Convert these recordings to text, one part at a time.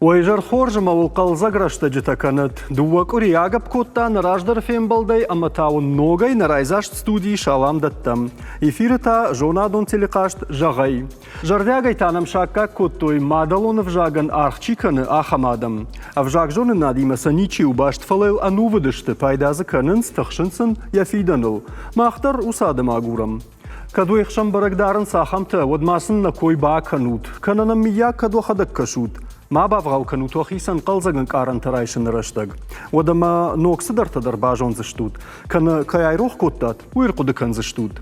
Уӕ изӕр хорз ӕмӕ уыл хъӕлдзӕг рӕстӕджытӕ кӕнӕд. Дыууӕ къуыри агӕпп кодта нӕ раздӕры фембӕлдӕй ӕмӕ та уын ногӕй нӕ райдзаст студийы салам дӕттӕм. Эфиры та зонадон телехъазт «Зӕгъӕй». Зӕрдиагӕй та нӕм саккаг кодтой, мадӕлон ӕвзагӕн аргъ чи кӕны, ахӕм адӕм. Ӕвзагзонынадимӕ сӕ ничи у баст, фӕлӕ йыл ӕнувыд сты, пайда дзы кӕнынц, тыхсынц ын йӕ фидӕныл. Мах дӕр уыцы адӕм агурӕм. Кӕд уе хсӕн бӕрӕг дарынц ахӕмтӕ, уӕд ма сын нӕ кой бакӕнут, кӕнӕ нӕм мыййаг кӕд уӕхӕдӕг кӕсут. Ма бавгъау кӕнут уӕхицӕн хъӕлдзӕг ӕнкъарӕнтӕ райсыны рӕстӕг. Уӕдӕ ма ног цыдӕртӕ дӕр базондзыстут, кӕнӕ кӕй айрох кодтат, уый ӕрхъуыды кӕндзыстут.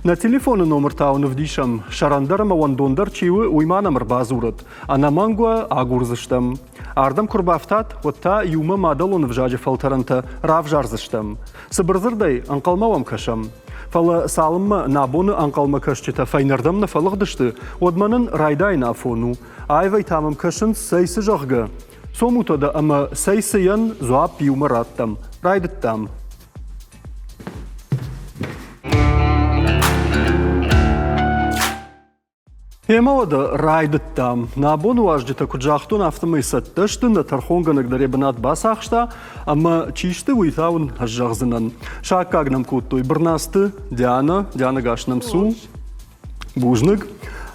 Нӕ телефоны номыр та уын ӕвдисӕм, сӕрӕндӕр ӕмӕ уӕндондӕр чи у, уый ма нӕм ӕрбадзурӕд. Ӕнӕмӕнг уӕ агурдзыстӕм. Ардӕм куы рбафтат, уӕд та иумӕ мадӕлон ӕвзаджы фӕлтӕрӕнтӕ равзардзыстӕм. Цыбырдзырдӕй, ӕнхъӕлмӕ уӕм кӕсӕм. Фӕлӕ цалынмӕ нӕ абоны ӕнхъӕлмӕкӕсджытӕ фӕйнӕрдӕм нӕ фӕлыгъдысты, уӕдмӕ нын райдайын афон у. Аивӕй та мӕм кӕсынц, цӕй цы зӕгъгӕ. Цомут уӕдӕ ӕмӕ цӕй цыйӕн дзуапп иумӕ раттӕм. Райдыдтам. Ӕмӕ уӕдӕ райдыдтам. Нӕ абоны уазджытӕ куыд загътон, афтӕмӕй цӕттӕ сты, нӕ тӕрхонгӕнӕг дӕр йӕ бынат бацахста, ӕмӕ чи сты, уый та уын ӕз зӕгъдзынӕн. Саккаг нӕм кодтой Бырнацты Диана, Диана гас нӕм цу. Бузныг.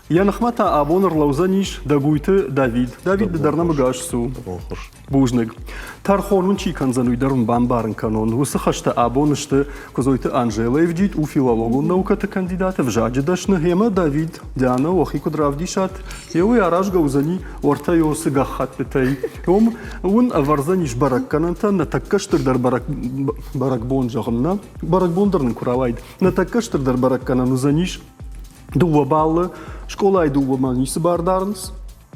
Йӕ ныхмӕ та абон ӕрлӕудзӕнис Дӕгуйты Давид. Давид, ды дӕр нӕм ӕгас цу. Бузныг. Тӕрхон уын чи кӕндзӕн, уый дӕр уын бамбарын кӕнон. Уыцы хӕстӕ абон сты Куыдзойты Анжелӕ Евджид у филологон наукӕты кандидат, ӕвзаджы дӕсны ӕмӕ Давид Диана уӕхи куыд равдисат, йе уый аразгӕ уыдзӕни уӕртӕ уыцы гӕххӕттытӕй. Уым уын ӕвӕрдзӕнис бӕрӕггӕнӕнтӕ, нӕ тӕккӕ стырдӕр бӕрӕгбон зӕгъын нӕ, бӕрӕгбон дӕр нын куы рауайд, нӕ тӕккӕ стырдӕр бӕрӕггӕнӕн уыдзӕнис дыууӕ баллы, скъолайы дыууӕмӕ ницы бар дарынц,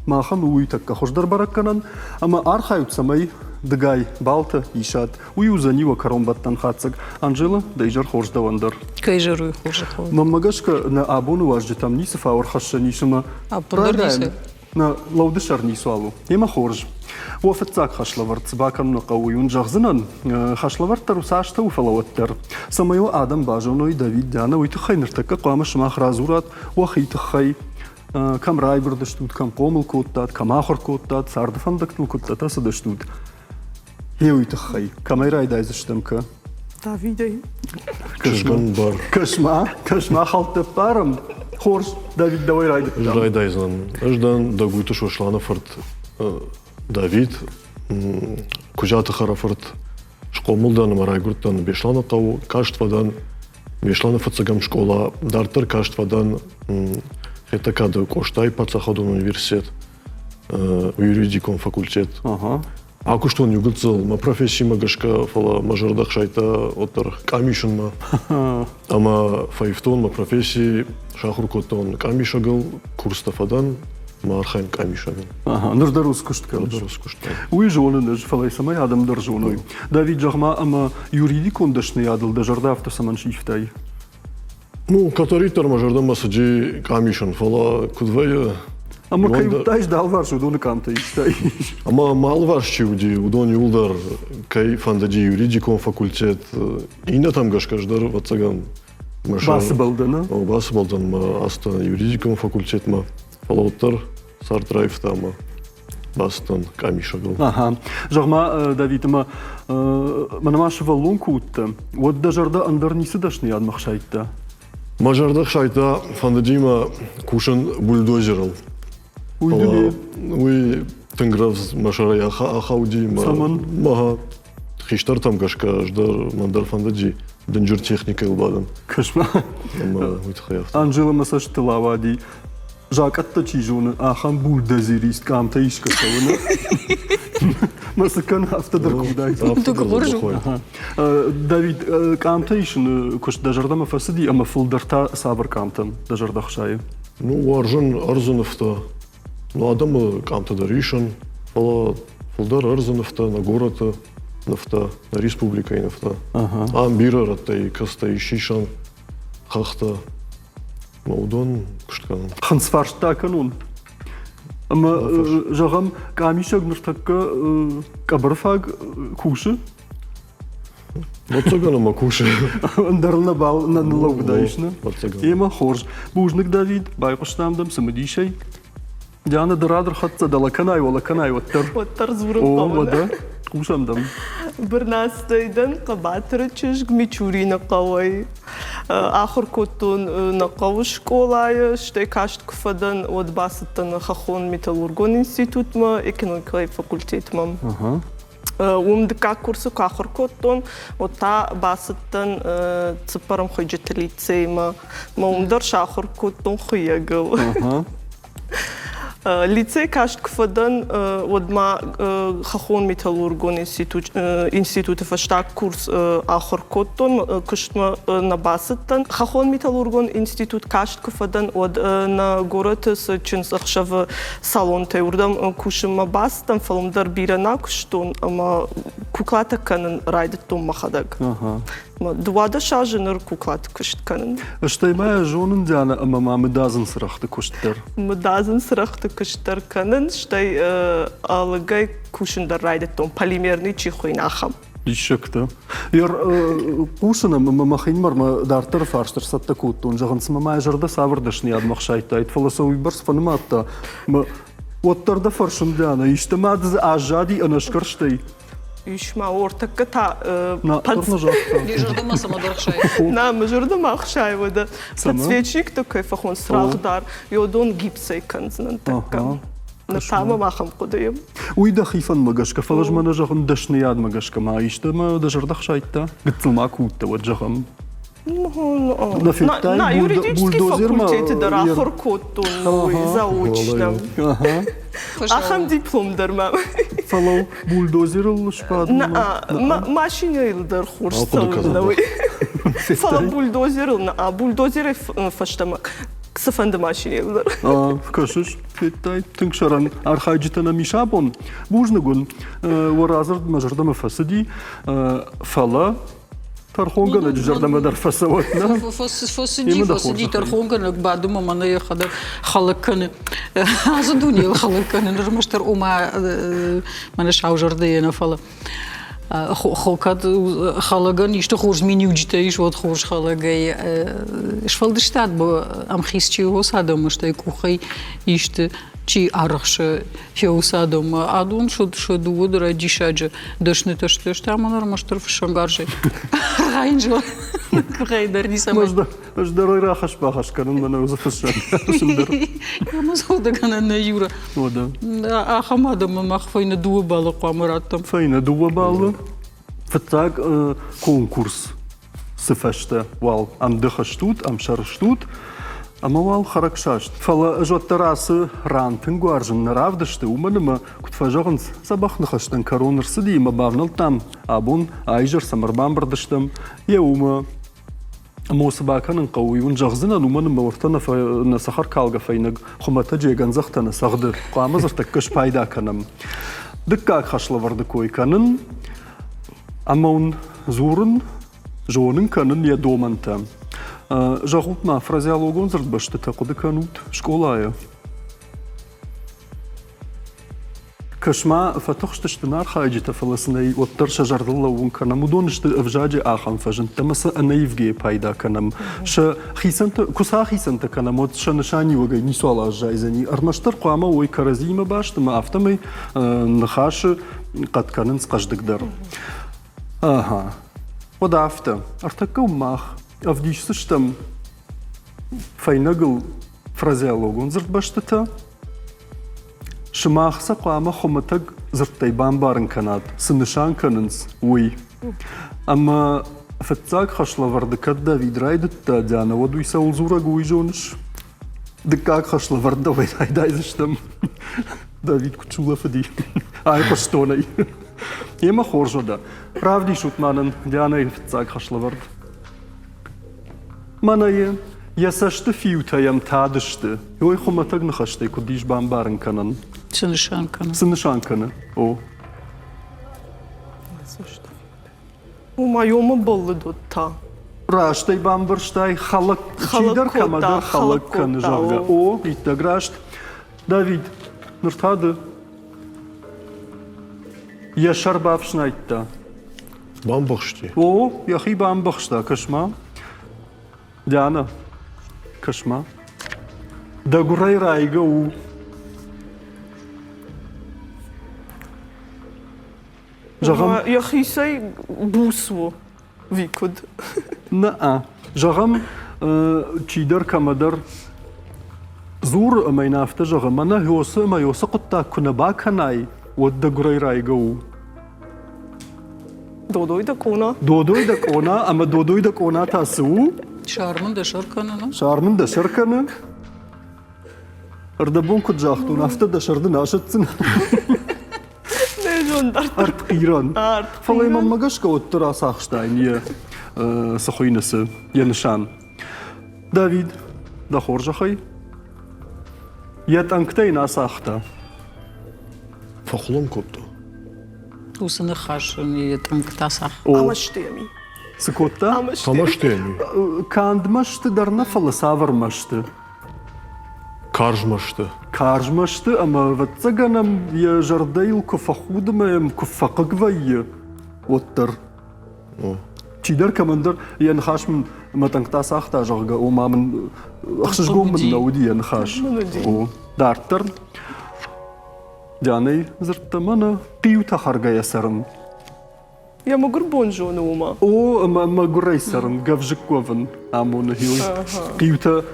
Махӕн у уый тӕккӕ хуыздӕр бӕрӕггӕнӕн, ӕмӕ архайут, цӕмӕй дыгай балтӕ исат. Уый уыдзӕни уӕ кӕронбӕттӕн хатдзӕг. Анжела, дӕ изӕр хорз дӕуӕн дӕр. Кӕй зӕр уый хорзы хъӕуы. Мӕнмӕ гӕсгӕ, нӕ абоны уазджытӕм ницы фау ӕрхӕссӕн ис ӕмӕ райдайӕм. Нӕ лӕуды сӕр ницуал у. Емӕ хорз. Уӕ фыццаг хӕслӕвӕрд цы бакӕнын хъӕуы, уый уын зӕгъдзынӕн. Хӕслӕвӕрд дӕр уыцы азтӕ у, фӕлӕ уӕддӕр. Цӕмӕй уӕ адӕм базоной Давид Диана, уый тыххӕй ныртӕккӕ хъуамӕ сымах радзурат уӕхи тыххӕй, кӕм райгуырдыстут, кӕм хъомыл кодтат, кӕм ахуыр кодтат, царды фӕндӕгтыл куыдтӕ цыдыстут. Гъе уый тыххӕй. Кӕмӕй райдайдзыстӕм, кӕ? Давидӕй. Чызгӕн бар. Кӕс-ма, кӕс-ма, хӕлттӕ ппарӕм. Хорз, Давид, дӕуӕй райдыдтам. Ӕз райдайдзынӕн. Ӕз дӕн Дӕгуйты Сосланы фырт Давид, Куыдзаты хӕрӕфырт. Схъомыл дӕн ӕмӕ райгуырдтӕн Беслӕны хъӕуы, каст фӕдӕн Беслӕны фыццӕгӕм скъола, дарддӕр каст фӕдӕн Хетӕгкаты Къостайы паддзахадон университет, юридикон факультет. Акуыстон иу гыццыл мӕ профессимӕ гӕсгӕ, фӕлӕ мӕ зӕрдӕ хсайдта уӕддӕр къамисынмӕ. Ӕмӕ фӕивтон мӕ професси, сахуыр кодтон къамисӕгыл, курстӕ фӕдӕн, мӕ архайын къамисӕгыл. Ага, ныр дӕр уыцы куыст кӕныс? Ныр дӕр уыцы куыст кӕнын. Уый зонын ӕз, фӕлӕ цӕмӕй адӕм дӕр зоной. Давид, зӕгъ-ма, ӕмӕ юридикон дӕсныйадыл дӕ зӕрдӕ афтӕ цӕмӕн сивтай? Ну, кӕддӕриддӕр мӕ зӕрдӕмӕ цыди къамисын, фӕлӕ куыд вӕййы... Ӕмӕ кӕй уыдтаис дӕ алыварс, уыдоны къамтӕ истай? Ӕмӕ мӕ алыварс чи уыди, уыдон иуылдӕр кӕй фӕндыди юридикон факультет, иннӕтӕм гӕсгӕ ӕз дӕр, ӕвӕццӕгӕн, Бацыбӕл дӕн, а? Бацыбӕл дӕн мӕ ацыдтӕн юридикон факультетмӕ, фӕлӕ уӕддӕр цард раивта ӕмӕ бацыдтӕн къамисӕгыл. Ага. Зӕгъ-ма, Давид, ӕмӕ мӕнӕ ма сывӕллон куы уыдтӕ, уӕд дӕ зӕрдӕ ӕндӕр ницы дӕсныйадмӕ хсайдта? Мӕ зӕрдӕ хсайдта, фӕндыди мӕ кусын бульдозерыл. Уый дуне? Уый тынг рӕвдз мӕ сӕрӕй ахауди. Цӕмӕн? Ага. Хистӕртӕм гӕсгӕ ӕз дӕр мӕн дӕр фӕндыди дынджыр техникӕйыл бадын. Кӕс-ма. Ӕмӕ уый тыххӕй афтӕ. Анжела мӕ цӕстытыл ауади. Закъӕттӕ чи зоны, ахӕм бульдозерист къамтӕ исгӕ цӕуыны. Мӕ цы кӕн, афтӕ дӕр куы уыдаид. Давид, къамтӕ исыны куыст дӕ зӕрдӕмӕ фӕцыди ӕмӕ фылдӕр та цавӕр къамтӕм дӕ зӕрдӕ хсайы? Ну, уарзын ӕрдзы нывтӕ. Ну, адӕмы къамтӕ дӕр исын, фӕлӕ фылдӕр ӕрдзы нывтӕ, нӕ горӕты нывтӕ, нӕ республикӕйы нывтӕ. Ам бирӕ рӕттӕй кӕцытӕ ис исӕн, хӕхтӕ. Мӕ уыдон куыст кӕнын. Хынцфарст та кӕнон. Ӕмӕ, зӕгъӕм, къамисӕг ныртӕккӕ къӕбӕрфаг кусы? Ӕвӕццӕгӕн ӕмӕ кусы. Ӕндӕр нӕ бал нӕ ныллӕууыдаис, нӕ? Ӕмӕ хорз. Бузныг, Давид, байхъуыстам дӕм цымыдисӕй. Диана, ды рад ӕрхӕццӕ дӕ, лӕкӕнай, уӕлӕкӕнай, уӕддӕр. Уӕддӕр дзурын хъӕуы. Уӕдӕ, хъусӕм дӕм. Бырнацтӕй дӕн хъӕбатыры чызг Мичурины хъӕуӕй. Ахуыр кодтон нӕ хъӕуы скъолайы, стӕй каст куы фӕдӕн, уӕд бацыдтӕн хӕххон металлургон институтмӕ, экономикӕйы факультетмӕ. Уым дыккаг курсы куы ахуыр кодтон, уӕд та бацыдтӕн цыппӕрӕм хуыйджыты лицеймӕ. Мӕ уым дӕр сахуыр кодтон хуыйӕгыл. Лицей каст куы фӕдӕн, уӕд ма хӕххон металлургон институты фӕстаг курс ахуыр кодтон, куыстмӕ нӕ бацыдтӕн. Хӕххон металлургон институт каст куы фӕдӕн, уӕд нӕ горӕты цы чындзӕхсӕвы салонтӕй уырдӕм кусынмӕ бацыдтӕн, фӕлӕ уым дӕр бирӕ нӕ куыстон ӕмӕ куклатӕ кӕнын райдыдтон мӕхӕдӕг. 12 азы ныр куклаты куыст кӕнын. Стӕй ма зонын Диана ӕмӕ ма мыдадзын цырӕгъты куыст дӕр. Мыдадзын цырӕгъты куыст дӕр кӕнын, стӕй ӕлыгӕй кусын дӕр райдыдтон, полимерный чи хуыйны, ахӕм. Диссӕгтӕ. Хъусын ӕмӕ мӕхинымӕр мӕ дарддӕры фарст ӕрцӕттӕ кодтон, зӕгъын, цымӕ мӕ зӕрдӕ цавӕр дӕсныйадмӕ хсайдтаид, фӕлӕ сӕ уыйбӕрц фӕнымадта, мӕ уӕддӕр дӕ фӕрсын, Диана, исты ма дзы аззади ӕнӕсгӕрстӕй? Ис ма ортӕккӕ та Зӕрдӕмӕ цӕмӕдӕр ӕхсайы. Нӕ, мӕ зӕрдӕмӕ ӕхсайы уӕдӕ. Подсвечникты кӕй фӕхон цырагъ дӕр, йодон гипсӕй кӕндзынӕн тӕккӕ. Ныр та мӕм ахӕм хъуыдыйы. Уый дӕхи фӕндмӕ гӕсгӕ, фӕлӕ ӕз мӕнӕ зӕгъын дӕсныйадмӕ гӕсгӕ ма исты мӕ дӕ зӕрдӕ хсайдта? Гыццыл ма куы уыдтӕ, уӕд зӕгъӕм. На, федтай, на юридический факультеты дӕр ахуыр кодтон заочно. Ахӕм диплом дӕр мӕ. Фӕлӕ бульдозерыл сбадын? Машинӕйыл дӕр хорз цӕуын нӕ уый. Фӕлӕ бульдозерыл нӕ, бульдозерӕй фӕстӕмӕ цыфӕнды машинӕйыл дӕр. Кӕсыс, федтай, тынг сӕрӕн архайджытӕ нӕм ис абон. Бузныг уын, уӕ радзырд мӕ зӕрдӕмӕ фӕцыди, фӕлӕ тӕрхонгӕнӕджы зӕрдӕмӕ дӕр фӕцӕуӕд, нӕ? Фӕцыди, фӕцыди тӕрхонгӕнӕг бадымӕ мӕнӕ йӕхӕдӕг хӕлӕг кӕны. Ацы дунейыл хӕлӕг кӕны, ӕрмӕстдӕр ома мӕнӕ сау зӕрдӕйӕ нӕ, фӕлӕ кӕд хӕлӕгӕн исты хорз миниуджытӕ ис, уӕд хорз хӕлӕгӕй сфӕлдыстад ӕмхиц чи у, уыцы адӕмы стӕй къухӕй исты чи арӕхсы феусы адӕммӕ. Адон сӕ дыууӕ дӕр диссаджы дӕснытӕ сты, сты ӕмӕ ӕрмӕстдӕр фыссӕнгарзӕй. Райын дӕр ницӕмӕй. Ӕз дӕр рахӕсс-бахӕсс кӕнын мӕнӕ уыцы фыссӕг. Ӕмӕ схудӕгӕнӕн нӕ Юра. Уӕдӕ. Ахӕм адӕммӕ мах фӕйнӕ дыууӕ баллы хъуамӕ раттӕм. Фӕйнӕ дыууӕ баллы. Фыццаг конкурс цы фӕстӕ уал ӕмдых стут, ӕмсӕр стут, ӕмӕ уал хӕрӕгсаст. Фӕлӕ ӕз уӕддӕр ацы ран тынг уарзын нӕ равдысты, уымӕн ӕмӕ, куыд фӕзӕгъынц, дзӕбӕх ныхӕстӕн кӕрон ӕрцыди ӕмӕ бавнӕлдтам абон аизӕр цӕм ӕрбамбырд стӕм, йе уымӕ. Ӕмӕ цы бакӕнын хъӕуы, уый уын зӕгъдзынӕн, уымӕн ӕмӕ уӕртӕ нӕ цӕхӕркалгӕ фӕйнӕг хуымӕтӕджы йӕ гӕндзӕхтӕ нӕ цӕгъды. Хъуамӕ дзы спайда кӕнӕм. Дыккаг хӕслӕвӕрды кой кӕнын ӕмӕ уын дзурын, зонын кӕнын йӕ домӕнтӕ. Зӕгъут-ма, фразеологон дзырдбӕстытӕ хъуыды кӕнут скъолайы? Кӕс-ма, фӕтыхстысты нӕ архайджытӕ, фӕлӕ сын ӕй уӕддӕр сӕ зӕрдыл лӕууын кӕнӕм. Уыдон сты ӕвзаджы ахӕм фӕзындтӕ ӕмӕ сӕ ӕнӕивгӕйӕ пайда кӕнӕм. Сӕ хицӕнтӕ, куы сӕ ахицӕнтӕ кӕнӕм, уӕд сӕ нысаниуӕгӕй ницуал аззайдзӕни. Ӕрмӕстдӕр хъуамӕ уой кӕрӕдзиимӕ баст ӕмӕ афтӕмӕй ныхасы хъӕд кӕнынц хъӕздыгдӕр. Ага. Уӕд афтӕ. Ӕртӕккӕ мах ӕвдисдзыстӕм фӕйнӕгыл фразеологон дзырдбӕстытӕ. Сымах сӕ хъуамӕ хуымӕтӕг дзырдтӕй бамбарын кӕнат, цы нысан кӕнынц, уый. Ӕмӕ фыццаг хӕслӕвӕрды кӕд Давид райдыдта, Диана, уӕд уый цӕуыл дзурӕг у, уый зоныс? Дыккаг хӕслӕвӕрд дӕуӕй райдайдзыстӕм. Давид куыд сулӕфыди, айхъуыстон ӕй. Емӕ хорз уӕдӕ. Равдисут ма нын Дианӕйы фыццаг хӕслӕвӕрд. Мӕнӕ йӕ цӕсты фиутӕ йӕм тадысты. Ой, хуымӕтӕг ныхӕстӕй куыд ис бамбарын кӕнӕн? Цы нысан кӕны? Цы нысан кӕны? О. Уымӕ ёмӕ бӕллыд уыд та. Раст ӕй бамбӕрстай, хӕлӕг чидӕр кӕмӕдӕр хӕлӕг кӕны, зӕгъгӕ. О, иттӕг раст. Давид, ныр та ды. Йӕ сӕр бафснайдта. Бамбӕхсти? О, йӕхи бамбӕхста, кӕс-ма. Диана, кӕс-ма. Дӕ гуырӕй райгӕ у. Зӕгъӕм, Йӕхицӕй буц у, ви куыд? Нӕ. Зӕгъӕм, чидӕр кӕмӕдӕр дзуры ӕмӕ йын афтӕ зӕгъы, мӕнӕ Хёсы ӕмӕ Ёсы хъуыддаг куы нӕ бакӕнай, уӕд дӕ гуырӕй райгӕ у. Додой дӕ къона. Додой дӕ къона ӕмӕ додой дӕ къона та цы у? Сӕр мын дӕ сӕр кӕны. Сӕр мын дӕ сӕр кӕны. Ӕрдӕбон куыд загътон, афтӕ дӕ сӕр дын асӕтдзынӕн. Ӕртхъирӕн. Фӕлӕ мӕнмӕ гӕсгӕ уӕддӕр ацахстаин йӕ цы хуыйны цы, йӕ нысан. Давид, дӕ хорзӕхӕй, йӕ тъӕнгтӕ йын ацагъта. Фӕхъулон кодта. Уыцы ныхас ын йӕ тъӕнгтӕ ацагъта. Амӕстеми. Цы кодта? Амӕстеми. Канд мӕсты дӕр нӕ, фӕлӕ цавӕр мӕсты? Карз мӕсты. Карз мӕсты ӕмӕ, ӕвӕццӕгӕн ӕм йӕ зӕрдӕйыл куы фӕхуды ӕмӕ йӕм куы фӕхъыг вӕййы, уӕддӕр. Чидӕр кӕмӕндӕр йӕ ныхас мын мӕ тъӕнгтӕ цагъта, зӕгъгӕ, ома мын ӕхсызгон мын нӕ уыди йӕ ныхас. О, дарддӕр Дианӕйы дзырдта мӕнӕ хъиутӕ хӕргӕйӕ цӕрын. Йӕ мӕгуыр бон зоны уымӕ. О, ӕмӕ мӕгуырӕй цӕрын, гӕвзыкк уӕвын амоны хиуй. Хъиутӕ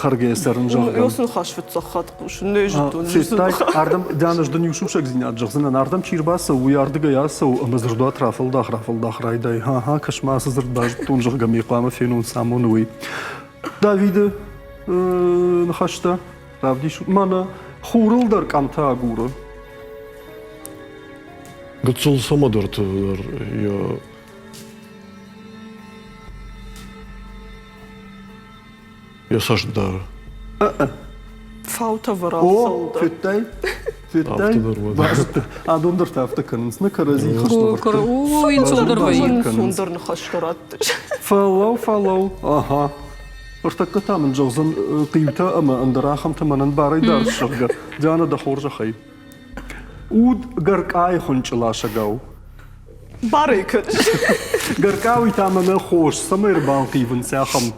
хӕргӕйӕ цӕрын, зӕгъгӕ. Ёс ныхас фыццаг хатт хъусын, нӕ зыдтон. Федтай, ардӕм, Диана, ӕз дын иу сусӕгдзинад зӕгъдзынӕн. Ардӕм чи рбацӕуы, уый ардыгӕй ацӕуы ӕмӕ дзырдуат рафӕлдах, рафӕлдах райдай. Ха-ха, кӕс-ма, ацы дзырд базыдтон, зӕгъгӕ, ме хъуамӕ фенон, цы амоны, уый. Давиды ныхӕстӕ равдисут. Мӕнӕ хурыл дӕр къамтӕ агуры. Гыццыл цӕмӕдӕрты дӕр йӕ йӕ цӕст дары. Фаутӕ О, федтай? Федтай? Базыдта. Адон дӕр та афтӕ кӕнынц, нӕ кӕрӕдзи хӕслӕвӕрдты. О, ӕнцондӕр вӕййы. Ӕнцондӕр ныхӕстӕ раттыс. Фӕлӕу, фӕлӕу, ага. Ныртӕккӕ та мын зӕгъдзӕн хъиутӕ ӕмӕ ӕндӕр ахӕмтӕ мӕнӕн барӕй дарыс, зӕгъгӕ. Диана, дӕ хорзӕхӕй. Уд гӕркъайы хуынчъы ласӕгау. Барӕй кӕныс. Гӕркъа уый та мӕнӕ хос, цӕмӕй ӕрбанхъивынц ахӕм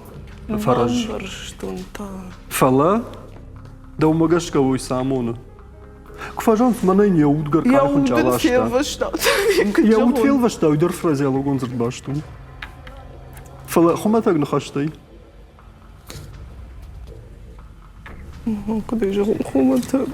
фӕрӕз. Бамбӕрстон та. Фӕлӕ дӕумӕ гӕсгӕ уый цы амоны? Куы фӕзӕгъынц, мӕнӕн йӕ уд гӕркъайы хуынчъы аласта. Йӕ уд фелвӕста, уый дӕр фразеологон дзырдбаст у. Фӕлӕ хуымӕтӕг ныхӕстӕй. Куыд зӕгъон, хуымӕтӕг.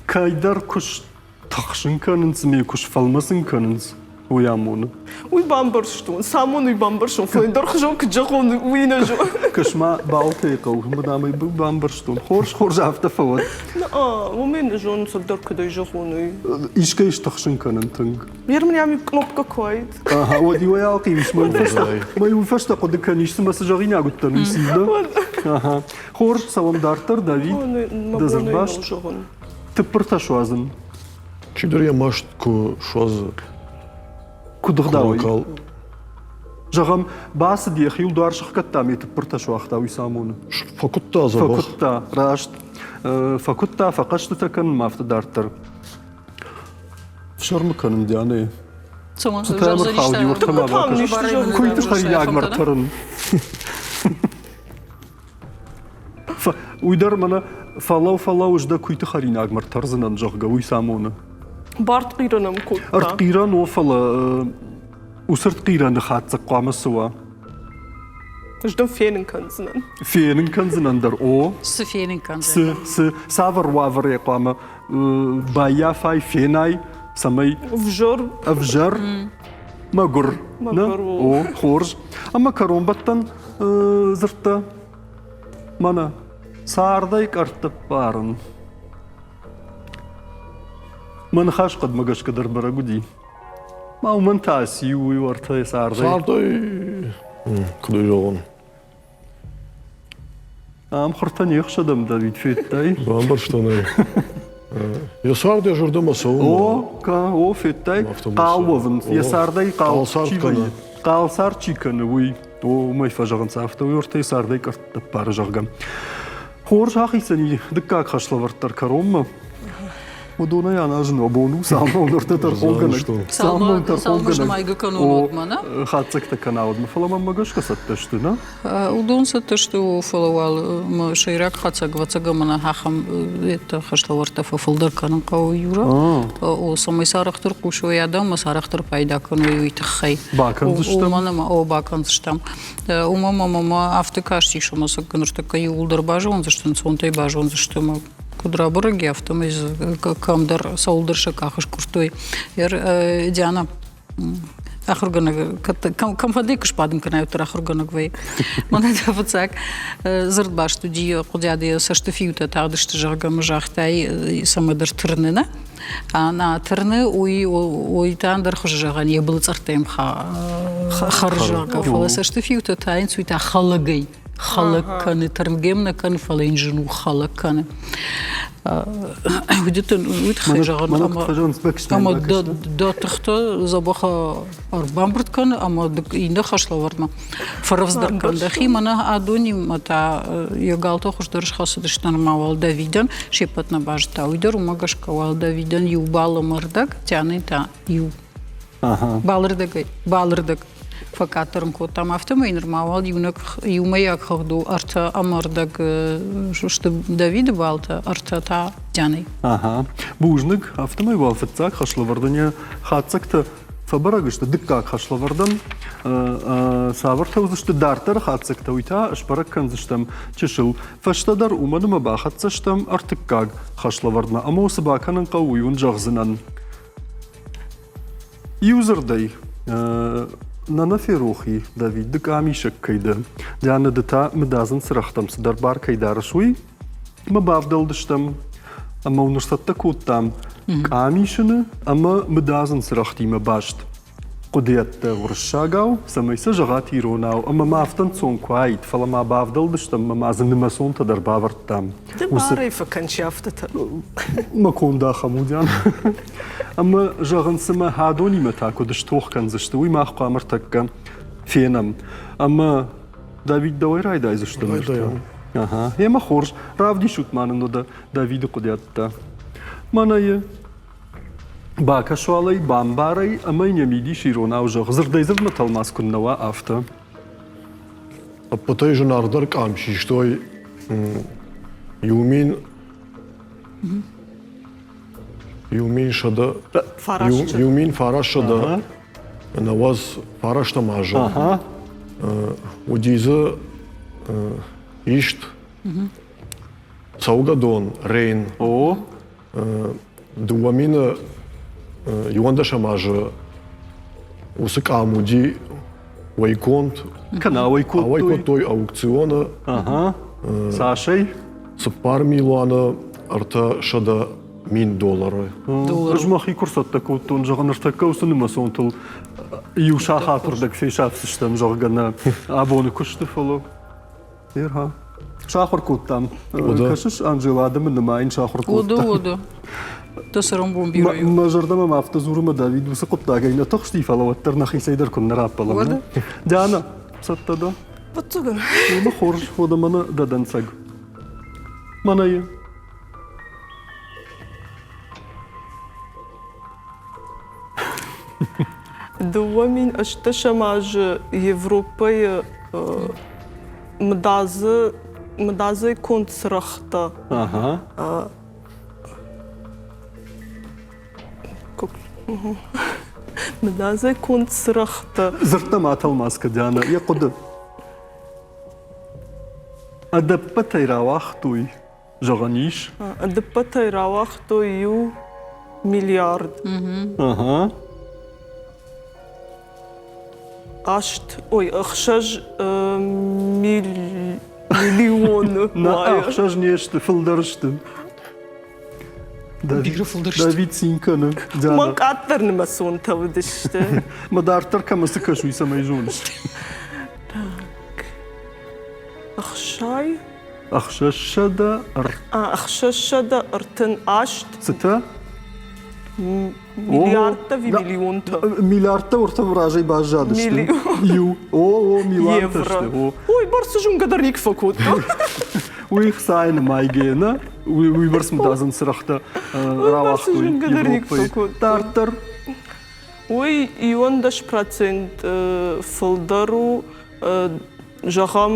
Кӕйдӕр куыст тыхсын кӕнынц ме куы сфӕлмӕцын кӕнынц, уый амоны. Уый бамбӕрстон, цы амоны, уый бамбӕрстон, фӕлӕ ӕндӕр хуызон куыд зӕгъон, уый нӕ зонын. Кӕс-ма, Балтайы хъӕу, мадам ӕй бамбӕрстон. Хорз, хорз, афтӕ фӕуӕд. Уымӕй нӕ зонын, цӕрдӕр куыд ӕй зӕгъон, уый. Искӕй стыхсын кӕнын тынг. Ер мын ам кнопка куы уаид. Ага, уӕд иуӕй алхъивис, мӕ уый фӕстӕ хъуыды кӕнис, цымӕ цы зӕгъинаг уыдтӕн, уый цин Ага. Хорз, цӕуӕм дарддӕр, Давид. Дӕ дзырдбаст. Тыппыртӕ суадзын. Чидӕр йӕ маст куы суадзы. Куыд ӕгъдауӕй? Зӕгъӕм, бацыд йӕхиуыл дуар сыхгӕдта ӕмӕ тыппыртӕ суагъта, уый цы амоны? Фӕкуыдта дзӕбӕх. Фӕкуыдта, раст. Фӕкуыдта, фӕхъӕстытӕ кӕнынмӕ афтӕ дарддӕр. Фсӕрмы кӕнын Дианӕйы. Цытӕ ӕрхауди уӕртӕ-ма бакӕс. Куыйты хӕринагмӕ ӕртӕрын. Уый дӕр мӕнӕ фӕлӕу, фӕлӕу, ӕз дӕ куыйты хӕринагмӕ ӕртӕрдзынӕн, зӕгъгӕ, уый цы амоны? Бартхъирӕн ӕм кодта. Ӕртхъирӕн о, фӕлӕ уыцы ӕртхъирӕны хатдзӕг хъуамӕ цы уа? Ӕз дын фенын кӕндзынӕн. Фенын кӕндзынӕн дӕр, о. Цы фенын кӕндзынӕн? Цы, цы, цавӕр уавӕрӕй хъуамӕ баййафай, фенай, цӕмӕй ӕвзӕр, ӕвзӕр, мӕгуыр. Мӕгуыр о, хорз. Ӕмӕ кӕронбӕттӕн дзырдтӕ мӕнӕ цардӕй къӕртты ппарын. Мӕ ныхас хъӕдмӕ гӕсгӕ дӕр бӕрӕг уыди. Ма уымӕн та циу уый уӕртӕ цардӕй? Цардӕй, куыд ӕй зӕгъон, Ам хуртӕ не хсӕдӕм, Давид, федтай? Бамбӕрстон ӕй. Йӕ цард йӕ зӕрдӕмӕ цӕуы. О, о, федтай? Хъал уӕвынц. Йӕ цардӕй хъал чи вӕййы. Хъал цард чи кӕны, уый. О, уымӕй фӕзӕгъынц афтӕ, уый ортӕй цардӕй къӕртт ӕппары, зӕгъгӕ. Хорз ахицӕн и дыккаг хӕслӕвӕрд дӕр кӕронмӕ. Уыдонӕй аназын уӕ бон у, цалынмӕ ныртӕ тӕрхонгӕнӕг. Цалынмӕ тӕрхонгӕнӕг. кӕнон уӕдмӕ, нӕ? Хатдзӕгтӕ кӕна уӕдмӕ, фӕлӕ мӕнмӕ гӕсгӕ цӕттӕ сты, нӕ? Уыдон цӕттӕ сты, фӕлӕ уал сӕйраг хӕцӕг, ӕвӕццӕгӕн, мӕнӕ ахӕм хӕслӕвӕрдтӕ фӕфылдӕр кӕнын хъӕуы, Юра. О, цӕмӕй сӕ арӕхдӕр хъусой адӕм ӕмӕ сӕ арӕхдӕр пайда кӕной, уый тыххӕй. Бакӕндзыстӕм? Уымӕн ӕмӕ, о, бакӕндзыстӕм. Уымӕн ӕмӕ мӕ афтӕ кастис, ӕмӕ сӕ ныртӕккӕ иууылдӕр базондзысты, ӕнцонтӕй базондзысты ӕмӕ куыд рабӕрӕг и, афтӕмӕй дзы кӕмдӕр цӕуылдӕр сӕ къах скъуырдтой. Диана, ахуыргӕнӕг кӕмфӕнды куы сбадын кӕнай, уӕддӕр ахуыргӕнӕг вӕййы. Мӕнӕ дӕ фыццаг дзырдбаст уыди хъуыдиады йӕ цӕсты фиутӕ тагъдысты, зӕгъгӕ, мӕ загътай, цӕмӕдӕр тырны, нӕ? Нӕ тырны, уый уый та ӕндӕр хуызы зӕгъӕн йӕ былыцъӕрттӕ йӕм хӕры, зӕгъгӕ, фӕлӕ цӕсты фиутӕ тайынц, уый та хӕлӕгӕй хӕлӕг кӕны, тырнгем нӕ кӕны, фӕлӕ йын зын у хӕлӕг кӕны. Уыдтӕн уый тыххӕй зӕгъын, ӕмӕ дӕ тыхтӕ дзӕбӕх ӕрбамбырд кӕны ӕмӕ иннӕ хӕслӕвӕрдмӕ фӕрӕвдздӕр кӕн дӕхи. Мӕнӕ адонимӕ та йӕ галтӕ хуыздӕр схӕцыдысты нырма уал Давидӕн, се ппӕт нӕ базыдта. Уый дӕр уымӕ гӕсгӕ уал Давидӕн иу балы мӕрдӕг, Тианӕ та иу. Балырдӕгӕй, балырдӕг фӕкъаддӕр ын кодтам. Афтӕмӕй нырма уал иунӕг иумӕйаг хыгъд у ӕртӕ ӕмӕ ӕрдӕг сты Давиды балтӕ, ӕртӕ та Дианӕй. Ага. Бузныг. Афтӕмӕй уал фыццаг хӕслӕвӕрдӕн йӕ хатдзӕгтӕ фӕбӕрӕг сты. Дыккаг хӕслӕвӕрдӕн цавӕртӕ уыдзысты дарддӕры хатдзӕгтӕ, уый та сбӕрӕг кӕндзыстӕм чысыл фӕстӕдӕр, уымӕн ӕмӕ бахӕццӕ стӕм ӕртыккаг хӕслӕвӕрдмӕ. Ӕмӕ цы бакӕнын хъӕуы, уый уын зӕгъдзынӕн. Иудзырдӕй, нӕ нӕ ферох и, Давид, ды къамисӕг кӕй дӕ, Дианӕ, ды та мыдадзын цырӕгътӕм цыдӕр бар кӕй дарыс, уый мӕ бавдӕлдыстӕм ӕмӕ уын ӕрцӕттӕ кодтам къамисыны ӕмӕ мыдадзын цырӕгътимӕ баст хъуыдыйӕдтӕ уырыссагау, цӕмӕй сӕ зӕгъат иронау, ӕмӕ ма афтӕ ӕнцон куы аид, фӕлӕ ма бавдӕлдыстӕм ӕмӕ ма дзы нымӕцонтӕ дӕр бавӕрдтам. Ды барӕй фӕкӕн сӕфтытӕ. Мӕ конд ахӕм уыдиан. Ӕмӕ зӕгъын, цымӕ хӕдонимӕ та куыд стох кӕндзысты, уый мах хъуамӕ ӕртӕккӕ фенӕм. Ӕмӕ Давид дӕуӕй райдайдзысты? Райдайӕм. Ага. Емӕ хорз, равдисут ма нын уӕдӕ Давиды хъуыдиӕдтӕ. Мӕнӕ йӕ бакӕс уал ӕй, бамбар ӕй ӕмӕ йын йӕ мидис иронау зӕгъ. Дзырдӕй-дзырдмӕ тӕлмац куыннӕ уа, афтӕ. Ӕппӕтӕй зынаргъдӕр къам систой иу мин 1990 азы. Уыди дзы ист цӕугӕдон Рейн. 2011 азы уыцы къам уыди уӕйгонд. Кӕнӕ ауӕй кодтой? Ауӕй кодтой аукционы. Цасӕй? 4 300 000 доллары. Ӕз мӕхи куы рцӕттӕ кодтон, зӕгъын, ныртӕккӕ уыцы нымӕцонтыл иу сахатырдӕг фесафдзыстӕм, зӕгъгӕ, нӕ абоны куысты, фӕлӕ Ерха. Сахуыр кодтам. Кӕсыс, Анжела, адӕмы нымайын сахуыр кодтам. Уды, уды. Дӕ цӕрӕнбон бирӕ у. Мӕ зӕрдӕмӕ ма афтӕ дзуры мӕ Давид уыцы хъуыддагӕй нӕ тыхсти, фӕлӕ уӕддӕр нӕхицӕй дӕр куыннӕ раппӕлӕм. Диана, цӕттӕ дӕ? Ӕвӕццӕгӕн. Уымӕ хорз, уӕдӕ мӕнӕ дӕ дӕнцӕг. Мӕнӕ и. 2018 азы Европӕйы мыдадзы мыдадзӕй конд цырӕгътӕ. Мыдадзӕй конд цырӕгътӕ. Дзырдтӕ ма тӕлмац кӕ, Диана, йӕ хъуыды. Ӕдӕппӕтӕй рауагътой зӕгъӕн ис? Ӕдӕппӕтӕй рауагътой иу миллиард. Аст, ой, ӕхсӕз миллионы. Нӕ, ӕхсӕз не сты, фылдӕр сты. Бирӕ фылдӕр сты. Давид цин кӕны. Мӕн къаддӕр нымӕцонтӕ уыдысты. Мӕ дарддӕр кӕмӕ цы кӕс, уый цӕмӕй зоныс? Так. Ӕхсай? 638. Цытӕ? Миллиардтӕ ви миллионтӕ? Миллиардтӕ ӕртӕ разӕй баззадысты. Иу. О, о, миллиардтӕ сты. Ой, бӕрцы зонгӕ дӕр никуы фӕкодтон. Уый хцайы нымайгӕ, нӕ? Уыйбӕрц мыдадзын цырӕгътӕ рауагътой Европӕйы. Дарддӕр. Уый 11% фылдӕр у, зӕгъӕм,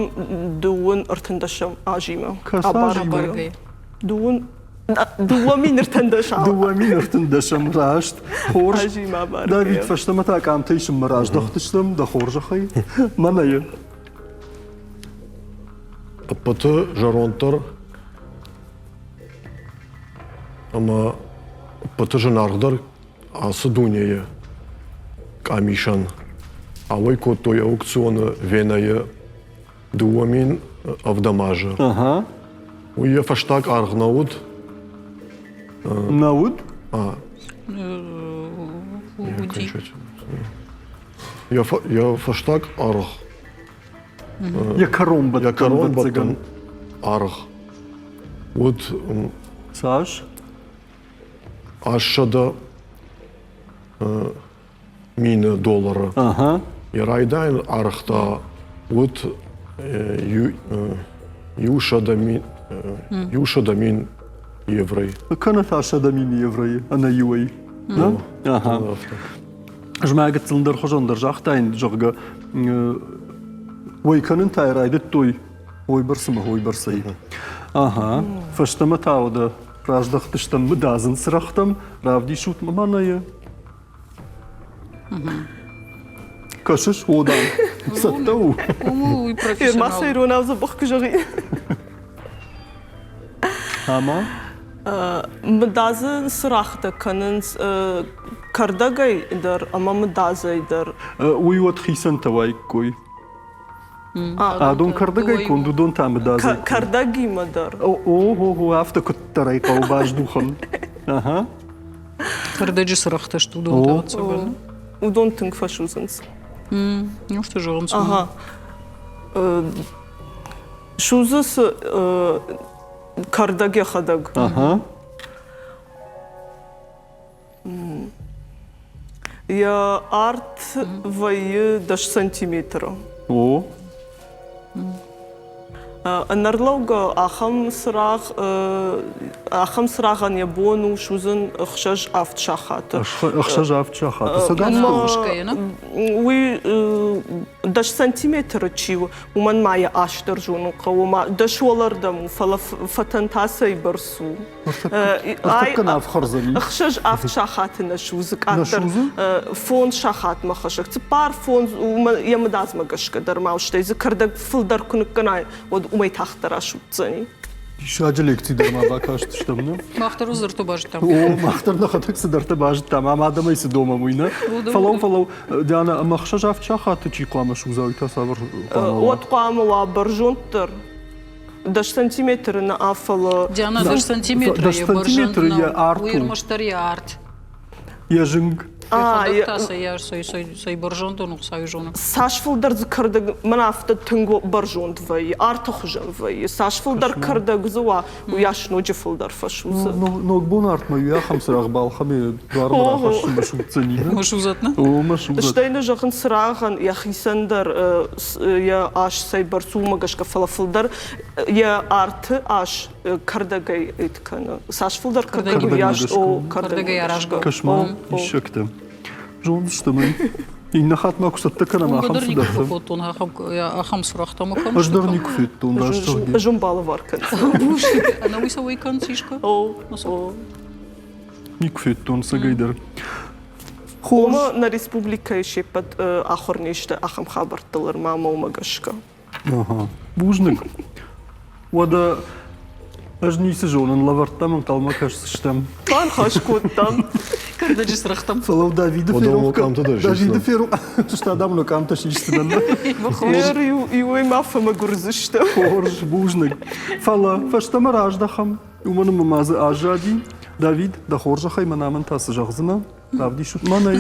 дыууын ӕртындӕсӕм азимӕ. Абаргӕйӕ. Дыууын 2013 2013-ӕм раст. Хорз. Давид, фӕстӕмӕ та къамтӕ исынмӕ раздӕхтыстӕм, дӕ хорзӕхӕй. Мӕнӕ Ӕппӕты зӕронддӕр ӕмӕ ӕппӕты зынаргъдӕр ацы дунейы къамисӕн ауӕй кодтой аукционы Венӕйы 2007 азы. Уый йӕ фӕстаг аргъ нӕ уыд. Нӕ уыд? Йӕ фӕстаг аргъ Йӕ кӕронбӕттӕн аргъ уыд Цас? 800 мины доллары. Йӕ райдайӕн аргъ та уыд 100 мин евройы. Кӕнӕ та 100 000 евройы ӕнӕ иуӕй. Ага. Ӕз ма гыццыл ӕндӕрхуызон дӕр загътаин, зӕгъгӕ, уӕй кӕнын та райдыдтой уойбӕрц ӕмӕ уойбӕрцӕй. Ага. Фӕстӕмӕ та уӕдӕ раздӕхтыстӕм мыдадзын цырӕгътӕм, равдисут ма мӕнӕ йӕ. Кӕсыс, о, дам, цӕттӕ у. Уый профессионал. Ма иронау дзӕбӕх куы зӕгъин. Ӕмӕ? Мыдадзы цырӕгътӕ кӕнынц кӕрдӕгӕй дӕр ӕмӕ мыдадзӕй дӕр. Уый уӕд хицӕнтӕ уаиккой. Адон кӕрдӕгӕй конд, уыдон та мыдадзӕй. Кӕрдӕгимӕ дӕр. О, афтӕ куыддӕр ӕй хъӕуы баздухын. Ага. Кӕрдӕджы цырӕгътӕ сты уыдон та ӕцӕгӕн. Уыдон тынг фӕсудзынц. Неужто зӕгъынц? Ага. Судзы цы кӕрдӕг йӕхӕдӕг. Ага. Йӕ арт вӕййы 10 сантиметры. О. Ӕнӕрлӕугӕ ахӕм цырагъ, ахӕм цырагъӕн йӕ бон у судзын 6-7 сахаты. 6-7 сахаты. Уый 10 сантиметры чи у, уымӕн ма йӕ ас дӕр зонын хъӕуы, ма дӕс уӕлӕрдӕм у, фӕлӕ фӕтӕн та цӕйбӕрц у. Ӕртыккӕ ӕфхӕрдзӕни. 6-7 сахаты нӕ судзы, къаддӕр фондз сахатмӕ хӕссӕг. Цыппар, фондз, йӕ мыдадзмӕ гӕсгӕ дӕр ма стӕй дзы кӕрдӕг фылдӕр куы ныккӕнай, уӕд уымӕй тагъддӕр асудздзӕни. Диссаджы лекци дӕр ма бакастыстӕм, нӕ? Мах дӕр дзырдтӕ базыдтам. О, мах дӕр нӕхӕдӕг цыдӕртӕ базыдтам, ӕмӕ адӕмӕй цы домӕм, уый нӕ? Фӕлӕуу, фӕлӕуу, Диана, ӕмӕ 6-7 сахаты чи хъуамӕ судза, уый та цавӕр хъуамӕ уа? Уӕд хъуамӕ уа бӕрзонддӕр. 10 сантиметры нӕ, фӕлӕ... Диана, 10 сантиметры йӕ бӕрзонд нӕу, уый ӕрмӕстдӕр йӕ арт. Йӕ зынг. Йӕхӕдӕг та цӕй бӕрзондон у, Хуыцауы зонӕг. Цас фылдӕр дзы кӕрдӕг, мӕн афтӕ тынг бӕрзонд вӕййы, арты хуызӕн вӕййы. Цас фылдӕр кӕрдӕг дзы уа, уыйас ноджы фылдӕр фӕсудзы. Ногбон артмӕ иу ахӕм цырагъ балхӕны дуармӕ рахӕссын мӕ судздзӕни. Мӕ судзӕт, нӕ? О, мӕ судзӕт. Стӕй нӕ зӕгъын цырагъӕн йӕхицӕн дӕр йӕ ас цӕйбӕрц у, уымӕ гӕсгӕ, фӕлӕ фылдӕр йӕ арты ас кӕрдӕгӕй ыд кӕны. Цас фылдӕр кӕрдӕг, уыйас о кӕрдӕгӕй аразгӕ. Кӕс-ма, диссӕгтӕ. Зондзыстӕм ӕй. Иннӕ хатт ма куы цӕттӕ кӕнӕм ахӕм дӕр никуы цыдӕртӕ. фӕкодтон ахӕм цырӕгътӕ ӕмӕ кӕм Ӕз дӕр никуы федтон, раст зӕгъгӕ. Ӕз уын балӕвар кӕндзынӕн. Ӕнӕуый сӕ уый кӕныс искуы? О, о. Никуы федтон цӕгӕй дӕр. Ома нӕ республикӕйы се ппӕт ахуыр не сты ахӕм хабӕрттыл ӕрмӕ ӕмӕ уымӕ гӕсгӕ. Ага. Бузныг. Уӕдӕ ӕз ницы зонын, лӕвӕрттӕм ӕнхъӕлмӕ кӕсдзыстӕм. Банхас кодтам. Кӕрдӕджы цырӕгътӕм. Фӕлӕ Давиды ферох Давиды ферох Сыстадам нӕ къамтӕ систынӕн. Иуӕй ма фӕмӕгуырдзыстӕм. Хорз, бузныг. Фӕлӕ фӕстӕмӕ раздӕхӕм, уымӕн ӕмӕ ма дзы аззади. Давид, дӕ хорзӕхӕй мӕн амӕн та цы зӕгъдзынӕ? Равдисут мӕнӕ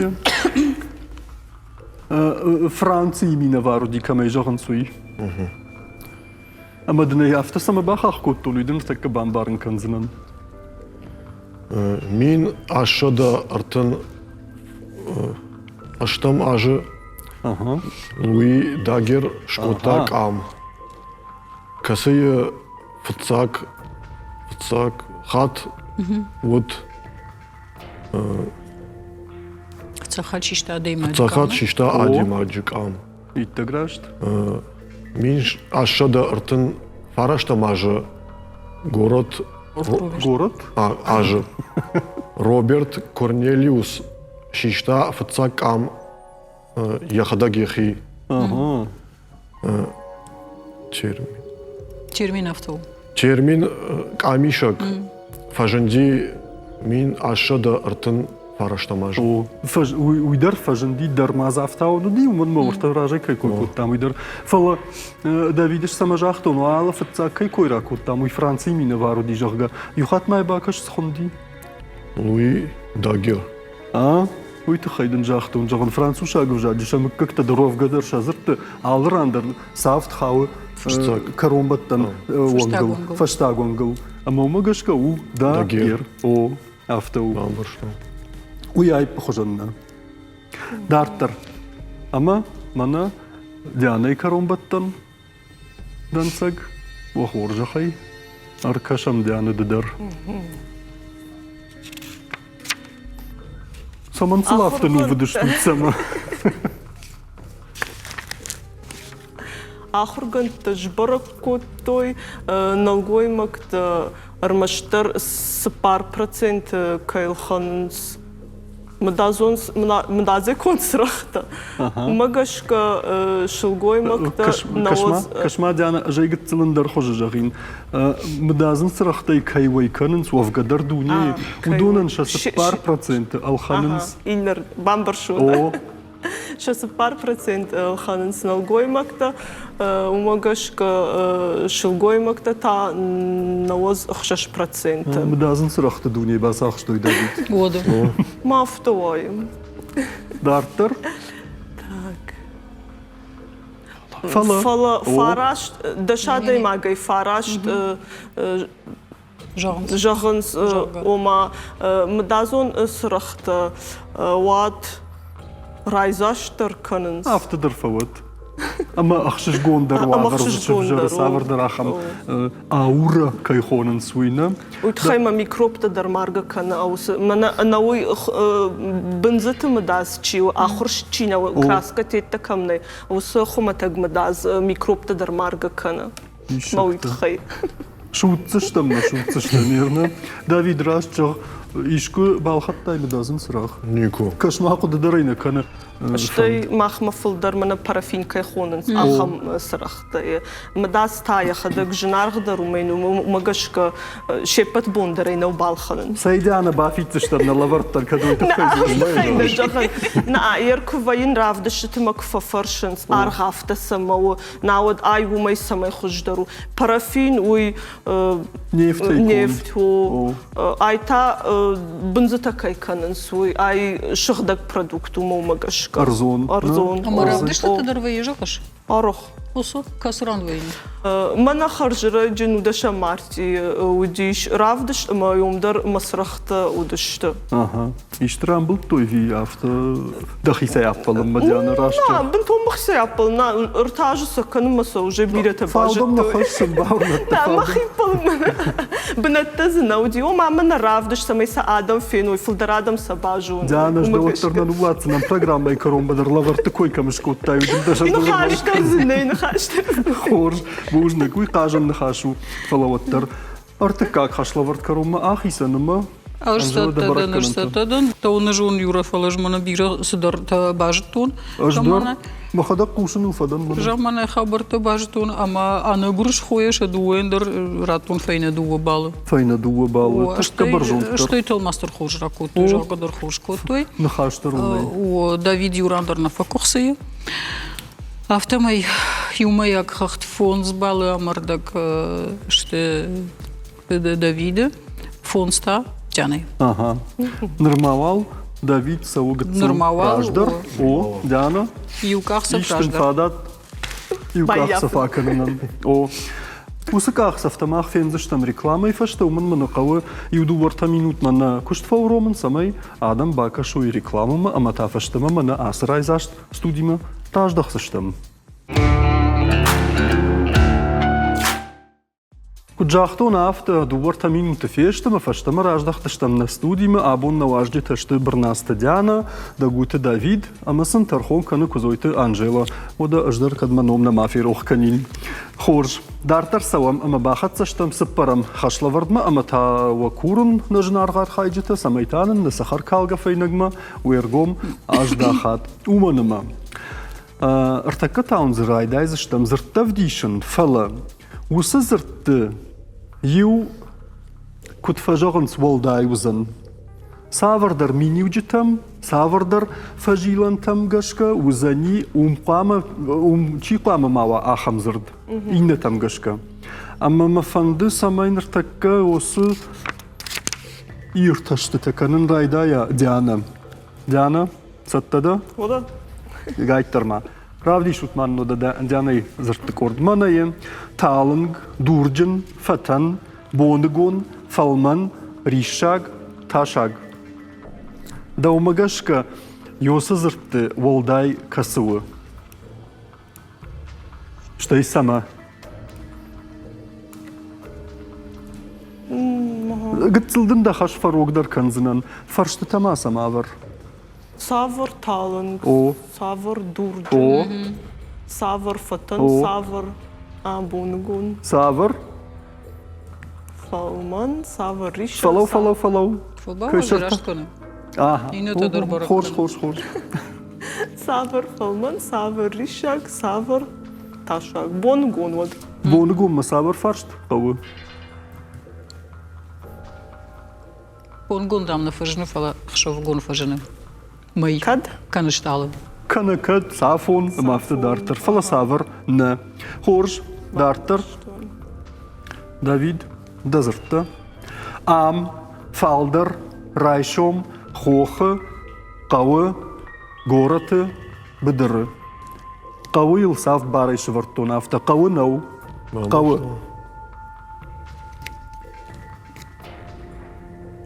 йӕ. Францийы минӕвар уыди, кӕмӕй зӕгъынц, уый. Ӕмӕ дын ӕй афтӕ цӕмӕ бахахх кодтон, уый дын ныртӕккӕ бамбарын кӕндзынӕн. 1838 азы Луи Дагер скодта къам, кӕцыйы фыццаг. Фыццаг хатт уыд Фыццаг хатт систа адӕймаджы Фыццаг хатт систа адӕймаджы къам. Иттӕг раст. 1839 азы город Город? Азы Роберт Корнелиус систа фыццаг къам йӕхӕдӕг йӕхи. Термин. Термин афтӕ у. Термин къамисӕг фӕзынди 1839 азы. Уый дӕр фӕзынди дӕр ма дзы афтауын уыди, уымӕн мӕ уыртӕ разӕй кӕй кой кодтам, уый дӕр. Фӕлӕ Давид цӕмӕ загътон, алы фыццаг кӕй кой ракодтам, уый Францийы минӕвар уыди, зӕгъгӕ. Иу хатт ма йӕ бакӕс, цы хуынди? Луи Дагер. А, уый тыххӕй дын загътон, зӕгъын, францусаг ӕвзаджы сӕ мыггӕгтӕ дӕр уӕвгӕ дӕр сӕ дзырдты алы ран дӕр цавд хауы кӕронбӕттӕн уӕнгыл, фӕстаг уӕнгыл. Ӕмӕ уымӕ гӕсгӕ у Дагер. О, афтӕ у. Бамбӕрстон. Уый аиппы хуызӕн нӕ. Дарддӕр. Ӕмӕ мӕнӕ Дианӕйы кӕронбӕттӕн дӕнцӕг, уӕ хорзӕхӕй, ӕркӕсӕм Дианы ды дӕр. Цӕмӕн сыл афтӕ нувыд стут, цӕмӕ? Ахуыргӕндтӕ сбӕрӕг кодтой, нӕлгоймӕгтӕ ӕрмӕстдӕр 4% кӕй ӕлхӕнынц мыдадзон мыдадзӕкон цырӕгътӕ. Уымӕ гӕсгӕ сылгоймӕгтӕ Кӕс-ма, Диана, ӕз ӕй гыццыл ӕндӕр хуызы зӕгъин. Мыдадзын цырӕгътӕй кӕй уӕй кӕнынц, уӕвгӕ дӕр дунейы, уыдонӕн сӕ 4% ӕлхӕнынц. Иннӕ бамбӕрсут. Сӕ 4% ӕлхӕнынц нӕлгоймӕгтӕ, уымӕ гӕсгӕ сылгоймӕгтӕ та 96%. Мыдадзын цырӕгъты дуне бацахстой, Давид. Годы. Ма афтӕ уайы. Дарддӕр? Так. Фӕлӕ, Фӕлӕ фараст, дӕс адӕймагӕй фараст зӕгъынц, ома мыдадзон цырӕгътӕ уӕд райдзастдӕр кӕнынц. Афтӕ дӕр фӕуӕд. Ӕмӕ ӕхсызгондӕр уавӕр сывзӕры цавӕрдӕр ахӕм аура кӕй хонынц, уый нӕ. Уый тыххӕй ма микробтӕ дӕр маргӕ кӕны. Мӕнӕ ӕнӕуый бындзыты мыдадз чи у, ахуырст чи нӕ у, краскӕ теттӕ кӕм нӕй, уыцы хуымӕтӕг мыдадз микробтӕ дӕр маргӕ кӕны. Мӕ уый тыххӕй. Суддзыстӕм нӕ суддзыстӕм, верно? Давид, раст зӕгъ, искуы балхӕдтай мыдадзын цырагъ? Никуы. Кӕс ма хъуыды дӕр ӕй нӕ кӕны. Стӕй махмӕ фылдӕр мӕнӕ парафин кӕй хонынц, ахӕм цырӕгътӕ. Мыдадз та йӕхӕдӕг зынаргъдӕр уымӕн уымӕ гӕсгӕ се ппӕт бон дӕр ӕй нӕу балхӕнын. Цӕй Диана бафиддзыстӕм нӕ лӕвӕрттӕн, кӕд уый тыххӕй нӕ зӕгъын. Нӕ, ер куы вӕййын равдыстыты мӕ куы фӕфӕрсынц, аргъ афтӕ цӕмӕ у, науӕд ай уымӕй цӕмӕй хуыздӕр у. Парафин уый нефть у, ай та бындзытӕ кӕй кӕнынц, уый ай сыгъдӕг продукт у уымӕ гӕсгӕ. Ӕрдзон. Ӕрдзон. Ӕмӕ равдыстыты дӕр вӕййы зӕгъыс? Арох. Уыцы кӕцы ран вӕййы? Мӕнӕ хӕрзрӕджы нудӕсӕм мартъийы уыдис равдыст ӕмӕ уым дӕр мӕ цырӕгътӕ уыдысты. Ага. Исты рамбылдтой ӕви афтӕ дӕхицӕй ӕппӕлынмӕ Диана раст? На, бынтон мӕхицӕй ӕппӕлын. На, ӕртӕ азы сӕ кӕнынмӕ сӕ уже бирӕтӕ базыдтой. Фӕлдон хӕссын бауырныдта. На, мӕхи ӕппӕлынмӕ. Бынӕттӕ дзы нӕ уыди. Ома мӕ нӕ равдыст, цӕмӕй сӕ адӕм феной, фылдӕр адӕм сӕ базоной. Диана, ӕз дӕ уӕддӕр нӕ ныууадздзынӕн программӕйы кӕронмӕ дӕр лӕвӕртты кой кӕм скодтай, уый дын дӕ зӕрдыл Ныхас дӕр дзы нӕй, ныхас дӕр. Хорз, бузныг. Уый хъазӕн ныхас у, фӕлӕ уӕддӕр Ӕртыккаг хӕслӕвӕрд кӕронмӕ ахицӕн ӕмӕ Ӕз цӕттӕ дӕн, ӕз цӕттӕ дӕн. Дӕу зон, Юра, фӕлӕ ӕз мӕнӕ бирӕ цыдӕртӕ базыдтон. Ӕз дӕр мӕхӕдӕг хъусыныл фӕдӕн. Заманай хабӕрттӕ базыдтон ӕмӕ ӕнӕгуырысхойӕ сӕ дыууӕйӕн дӕр радтон фӕйнӕ дыууӕ баллы. Фӕйнӕ дыууӕ баллы. Тӕккӕ бӕрзонддӕр. Стӕй тӕлмац дӕр хорз ракодтой, зӕгъгӕ дӕр хорз кодтой. Ныхас дӕр уымӕй. Давид иу ран дӕр нӕ фӕкъуыхцы и. Афтӕмӕй иумӕйаг хыгъд фондз баллы ӕмӕ ӕрдӕг сты Давиды, фондз та Дианӕйы. Ага. Нырма уал Давид цӕуы гыццыл раздӕр. О, Диана. Иу къахдзӕф раздӕр. фадат иу къахдзӕф акӕнынӕн. О. Уыцы къахдзӕфтӕ мах фендзыстӕм рекламӕйы фӕстӕ, уымӕн мӕ нӕ хъӕуы иу-дыууӕ-ӕртӕ минутмӕ нӕ куыст фӕуромын, цӕмӕй адӕм бакӕсой рекламӕмӕ ӕмӕ та фӕстӕмӕ мӕнӕ ацы райдзаст студимӕ раздӕхдзыстӕм. Куыд загътон, афтӕ дыууӕртӕ минуты фесты ӕмӕ фӕстӕмӕ раздӕхтыстӕм нӕ студимӕ. Абон нӕ уазджытӕ сты Бырнацты Диана, Дӕгуты Давид ӕмӕ сын тӕрхон кӕны Куыдзойты Анжела. Уӕдӕ ӕз дӕр кӕд мӕ ном нӕма ферох кӕнин. Хорз, дарддӕр цӕуӕм ӕмӕ бахӕццӕ стӕм цыппӕрӕм хӕслӕвӕрдмӕ ӕмӕ та уӕ курын нӕ зынаргъ архайджытӕ, цӕмӕй та нын нӕ цӕхӕркалгӕ фӕйнӕгмӕ уе ргом аздахат. Уымӕн ӕмӕ ӕртӕккӕ та уын дзы райдайдзыстӕм дзырдтӕ вдисын, фӕлӕ Уыцы дзырдты иу, куыд фӕзӕгъынц, уӕлдай уыдзӕн. Цавӕрдӕр миниуджытӕм, цавӕрдӕр фӕзилӕнтӕм гӕсгӕ уыдзӕни, уым хъуамӕ, уым чи хъуамӕ ма уа ахӕм дзырд, иннӕтӕм гӕсгӕ. Ӕмӕ мӕ фӕнды, цӕмӕй ныртӕккӕ уыцы иртӕстытӕ кӕнын райдайа Дианӕ. Дианӕ, цӕттӕ дӕ? О, Гайддӕр ма. Равдисут ма нын Дианӕйы дзырдты къорд. Мӕнӕ талынг, дурджын, фӕтӕн, боныгон, фӕлмӕн, риссаг, тасаг. Дӕумӕ гӕсгӕ, Йосы дзырдты уӕлдай кӕцы у? Стӕй цӕмӕ? Гыццыл дын дӕ хӕс фӕрогдӕр кӕндзынӕн. Фӕрстытӕ ма сӕм авӕр. Цавӕр талынг, О. цавӕр дурджын, О. цавӕр фӕтӕн, О. цавӕр боныгон, Цавӕр? фӕлмӕн, цавӕр риссаг. Фӕлӕу, фӕлӕу, фӕлӕу. Фӕлбау раст кӕны. Ага. Иннӕтӕ дӕр бӕрӕг Хорз, хорз, хорз. Цавӕр фӕлмӕн, цавӕр риссаг, цавӕр тасаг. Боныгон уӕд. Боныгонмӕ цавӕр фарст хъӕуы? Боныгон дам нӕ фӕзыны, фӕлӕ ӕхсӕвыгон фӕзыны. Мӕй. Кӕд? Кӕны стъалы. Кӕнӕ кӕд, цафон ӕмӕ афтӕ дарддӕр. Фӕлӕ цавӕр? Нӕ. Хорз, дарддӕр. Давид, дӕ дзырдтӕ. Ам, фалдӕр, райсом, хохы, хъӕуы, горӕты, быдыры. Хъӕуы йыл цавд барӕй сӕвӕрдтон, афтӕ хъӕуы нӕу. Хъӕуы.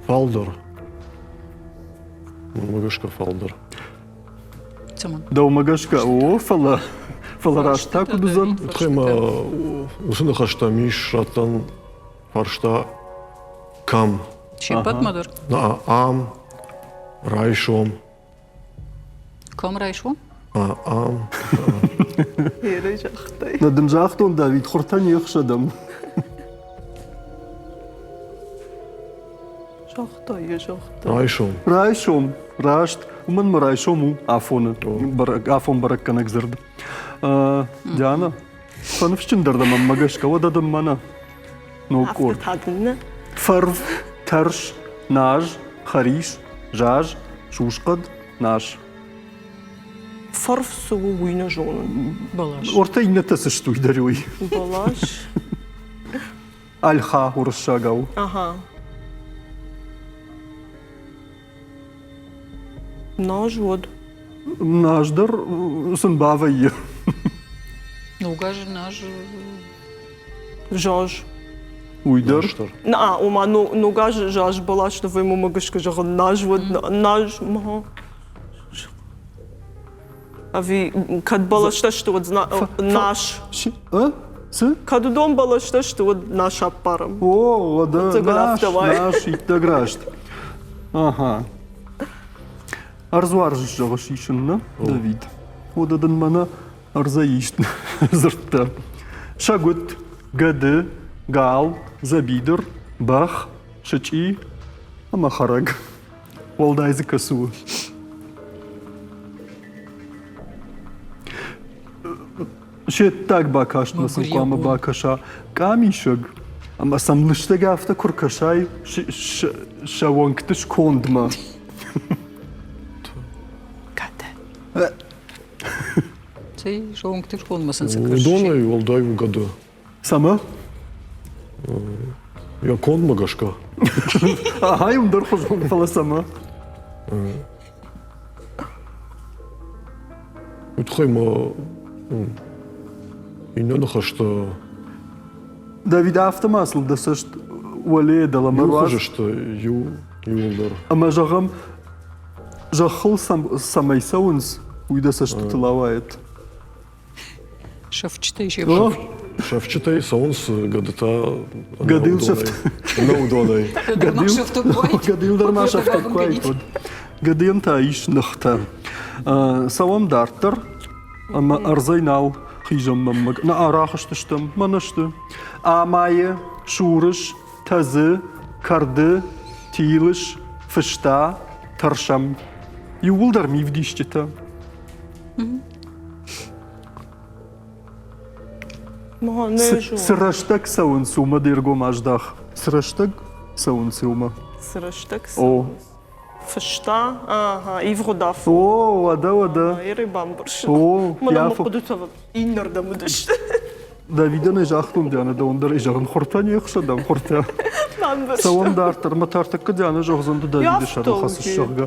Фалдӕр. Мӕнмӕ гӕсгӕ фалдӕр. Цӕмӕн? Дӕумӕ гӕсгӕ, о, фӕлӕ фӕлӕ раст та куыд уыдзӕн? Тыххӕй ма уыцы ныхӕстӕм ис раттӕн фарста кӕм? Се ппӕтмӕ дӕр? На, ам, райсом. Кӕм райсом? Ам. Ерӕй загътай. Нӕ дын загътон, Давид, хуртӕ не хсӕдӕм. Загъта йӕ, загъта. Райсом. Райсом, раст. Уымӕн мӕ райсом у афоны, афон бӕрӕггӕнӕг дзырд. Диана, фӕныфсджындӕр дӕ мӕнмӕ гӕсгӕ, уӕдӕ дын мӕнӕ ног къорд. Фӕрв, тӕрс, наз, хӕрис, заз, сусхъӕд, нас. Фӕрв цы у, уый нӕ зонын. Бӕлас. Ортӕ иннӕтӕ цы сты, уый дӕр уый. Бӕлас. Альха уырыссагау. Ага. Наз уӕд. Наз дӕр сын бавӕййы. Ног аз наз. Заз. Уый дӕр. На, ома ног аз заз бӕлас нывӕй гӕсгӕ зӕгъын наз уӕд наз ма. Ӕви кӕд бӕлӕстӕ сты, уӕд нас. Цы? Кӕд уыдон бӕлӕстӕ сты, уӕд нас аппарӕм. О, уӕдӕ нас, нас, иттӕг раст. Ага. Ӕрдзуарзыс зӕгъыс исын, нӕ, Давид? Уӕдӕ дын мӕнӕ ӕрдзӕй ист дзырдтӕ. Сӕгуыт, гӕды, гал, дзӕбидыр, бӕх, сычъи ӕмӕ хӕрӕг. Уӕлдай дзы кӕцы у? Се ддаг бакастмӕ сын хъуамӕ бакӕса къамисӕг, ӕмӕ сӕм лыстӕг афтӕ куы ркӕсай сӕ уӕнгты скондмӕ. Цӕй, сӕ уӕнгты скондмӕ сын цы кӕсыс? Уыдонӕй уӕлдай у гӕды. Цӕмӕ? Йӕ кондмӕ гӕсгӕ. Ага, уым дӕр хуызон, фӕлӕ цӕмӕ? Уый тыххӕй ма иннӕ ныхӕстӕ Давид, афтӕ ма сыл дӕ цӕст уӕле дӕлӕмӕ Иу хуызы сты, иу иуылдӕр. Ӕмӕ зӕгъӕм, зӕххыл цӕмӕй цӕуынц, уый дӕ цӕстытыл ауайӕд. Сӕфджытӕй се. Сӕфджытӕй цӕуынц гӕдытӕ. Гӕдыйыл сӕфт. Нӕ уыдонӕй. Гӕдыйыл дӕр ма сӕфтӕг куы уаид. Гӕдыйӕн та ис ныхтӕ. Цӕуӕм дарддӕр ӕмӕ ӕрдзӕй нал хизӕм мӕнмӕ. Нӕ арӕхстыстӕм, мӕнӕ сты. Амайы, сурыс, тӕдзы, кӕрды, тилыс, фыста, тӕрсӕм. Иууылдӕр мивдисджытӕ. Цы рӕстӕг цӕуынц, уымӕ де ргом аздах. Цы рӕстӕг цӕуынц, уымӕ. Цы рӕстӕг цӕуынц? Фыста, ага, ивгъуыд афон. О, уӕдӕ, уӕдӕ. Еры бамбӕрста. О, Мӕнӕ мӕ хъуыдытӕ иннӕрдӕм уыдысты. Давидӕн ӕй загътон, Диана, дӕуӕн дӕр ӕй зӕгъын, хуртӕ не хсӕдӕм, хуртӕ. Цӕуӕм дарддӕр, мӕ тӕртӕккӕ Диана зӕгъдзӕн, ды Давиды сӕрыл хӕцыс, зӕгъгӕ.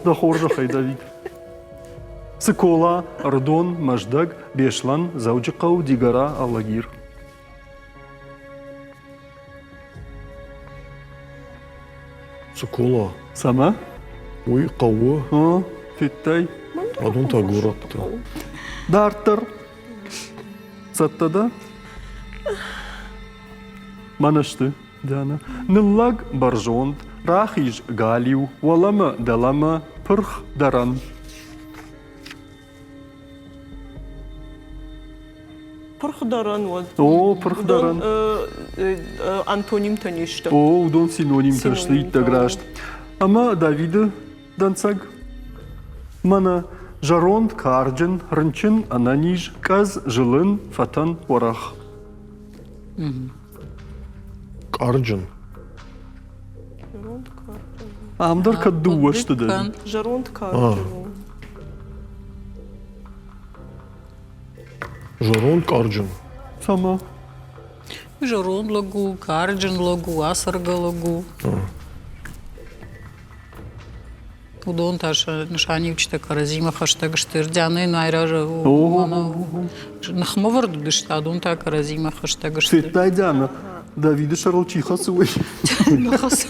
Дӕ хорзӕхӕй, Давид. Цыкола, Ӕрыдон, Мӕздӕг, Беслӕн, Дзӕуджыхъӕу, Дигора, Алагир. Цыкола. Цӕмӕ? Уый хъӕуы. О, федтай? Адон та горӕттӕ. Дарддӕр. Цӕттӕ дӕ? Мӕнӕ сты, Диана. Ныллӕг, бӕрзонд, рахиз, галиу, уӕлӕмӕ, дӕлӕмӕ, пырх, дӕрӕн. Пырх дӕрӕн уӕд. О, пырх дӕрӕн. Антонимтӕ не сты. О, уыдон синонимтӕ сты иттӕг раст. Ӕмӕ Давиды дӕнцӕг. Мӕнӕ зӕронд, карджын, рынчын, ӕнӕниз, къӕдз, зылын, фӕтӕн, уӕрӕх. Карджын. Ам дӕр кӕд дыууӕ сты дӕ? Зӕронд карджын. Зӕронд карджын. Цӕмӕ? Зӕронд лӕг у, карджын лӕг у, ацӕргӕ лӕг у. Уыдон та сӕ нысаниуджытӕ кӕрӕдзимӕ хӕстӕг сты. Дианӕйы найразы ныхмӕвӕрд уыдысты, адон та кӕрӕдзимӕ хӕстӕг сты. Федтай, Диана, Давиды сӕрыл чи хӕцы, уый? Нӕ хӕцы.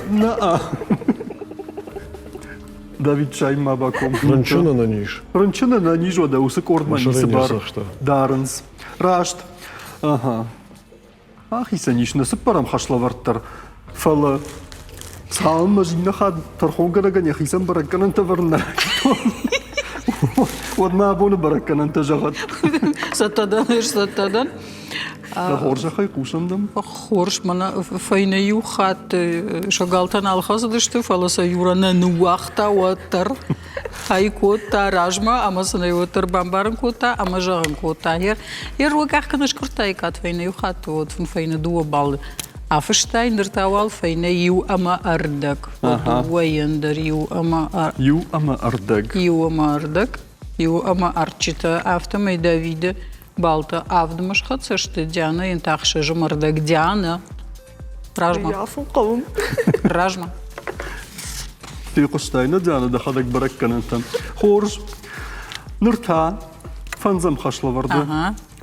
Нӕ. Давид чайма баком. Рынчын ӕнӕниз. Рынчын ӕнӕниз уӕдӕ уыцы къордмӕ ницы бар дарынц. Раст. Ага. Ахицӕн ис нӕ цыппӕрӕм хӕслӕвӕрд дӕр, фӕлӕ цалынмӕ иннӕ хатт тӕрхонгӕнӕгӕн йӕхицӕн бӕрӕггӕнӕнтӕ ӕвӕрын нӕ райдыдтон, уӕдмӕ абоны бӕрӕггӕнӕнтӕ зӕгъӕд. Цӕттӕ дӕн, ӕз цӕттӕ дӕн. Дӕ хорзӕхӕй хъусӕм дӕм. Хорз, мӕнӕ фӕйнӕ иу хатт сӕ галтӕ нал хӕцыдысты, фӕлӕ сӕ Юра нӕ ныууагъта уӕддӕр. Ӕй кодта размӕ ӕмӕ сын ӕй уӕддӕр бамбарын кодта ӕмӕ зӕгъын кодта. Йе руагӕх кӕнӕ скъуырдтаиккат фӕйнӕ иу хатт, уӕд фӕйнӕ дыууӕ баллы афыстай, ныр та уал фӕйнӕ иу ӕмӕ ӕрдӕг. Дыууӕйӕн дӕр иу ӕмӕ Иу ӕмӕ ӕрдӕг. Иу ӕмӕ ӕрдӕг. Иу ӕмӕ ӕрдджытӕ. Афтӕмӕй Давиды балтӕ авдмӕ схӕццӕ сты, Дианӕйӕн та ӕхсӕзы ӕрдӕг. Дианӕ Размӕ. Йафон хъӕуы. Размӕ. Фехъуыстай нӕ, Диана, дӕхӕдӕг бӕрӕггӕнӕнтӕ. Хорз. Ныр та фӕндзӕм хӕслӕвӕрды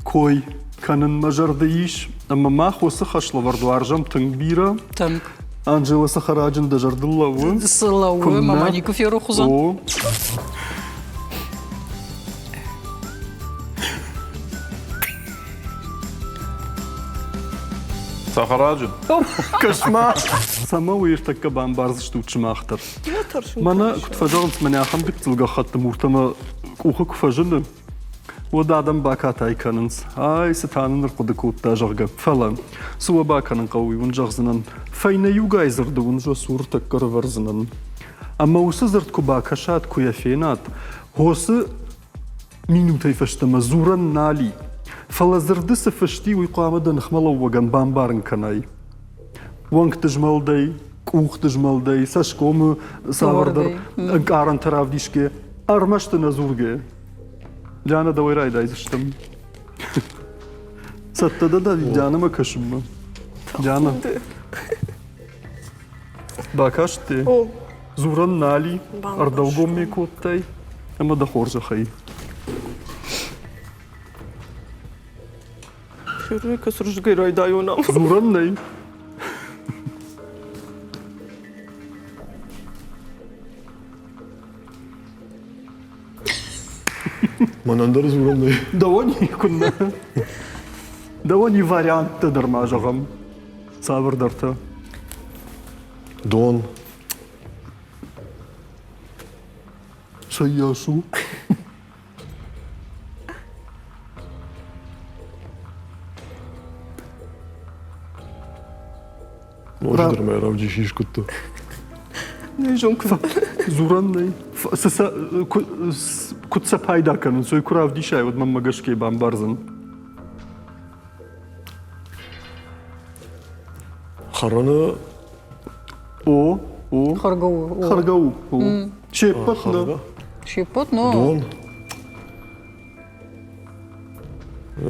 кой кӕнын мӕ зӕрды ис, ӕмӕ мах уыцы хӕслӕвӕрд уарзӕм тынг бирӕ. Тынг. Анжела цӕхӕраджын дӕ зӕрдыл лӕууы? Цы лӕууы, мама никуы ферох уыдзӕн. О. Цӕхӕраджын. Кӕс-ма, цӕмӕ уый ӕртӕккӕ бамбардзыстут сымах дӕр. Мӕнӕ куыд фӕзӕгъынц, мӕнӕ ахӕм гыццыл гӕххӕтты муртӕ мӕ къухы куы фӕзыны, уӕд адӕм бакатай кӕнынц. Ай, цы та нын ӕрхъуыды кодта, зӕгъгӕ. Фӕлӕ, цы уӕ бакӕнын хъӕуы, уый уын зӕгъдзынӕн. Фӕйнӕ иугай дзырды уын уӕ цур тӕккӕ рывӕрдзынӕн. Ӕмӕ уыцы дзырд куы бакӕсат, куы йӕ фенат, хосы минутӕй фӕстӕмӕ дзурӕн нал и. Фӕлӕ дзырды цы фысти, уый хъуамӕ дӕ ныхмӕлӕууӕгӕн бамбарын кӕнай. Уӕнгты змӕлдӕй, къухты змӕлдӕй, цӕсгомы цавӕрдӕр ӕнкъарӕнтӕ равдисгӕ, ӕрмӕст ӕнӕ дзургӕ. Диана, дӕуӕй райдайдзыстӕм. Цӕттӕ дӕ, Давид, Дианӕмӕ кӕсынмӕ? Диана. Бакасти? Дзурӕн нал и, ӕрдӕлгоммӕ кодтай ӕмӕ дӕ хорзӕхӕй. Феррика сржгӕй райдайон ам. Дзурӕн нӕй. Мӕнӕн дӕр дзурӕн нӕй. Дӕуӕн куыннӕ. Дӕуӕн и варианттӕ дӕр ма зӕгъӕм. Цавӕрдӕртӕ. Дон. Цӕййас у? Ноджыдӕр мӕ равдис искуыдты. Не зон, куыд. Дзурӕн нӕй. Куыд сӕ пайда кӕнынц, уый куы равдисай, уӕд мӕнмӕ гӕсгӕ бамбардзӕн. Хӕрыны О, о. Хӕргӕ у. Хӕргӕ у. Се ппӕт нӕ. Се ппӕт но. Дон.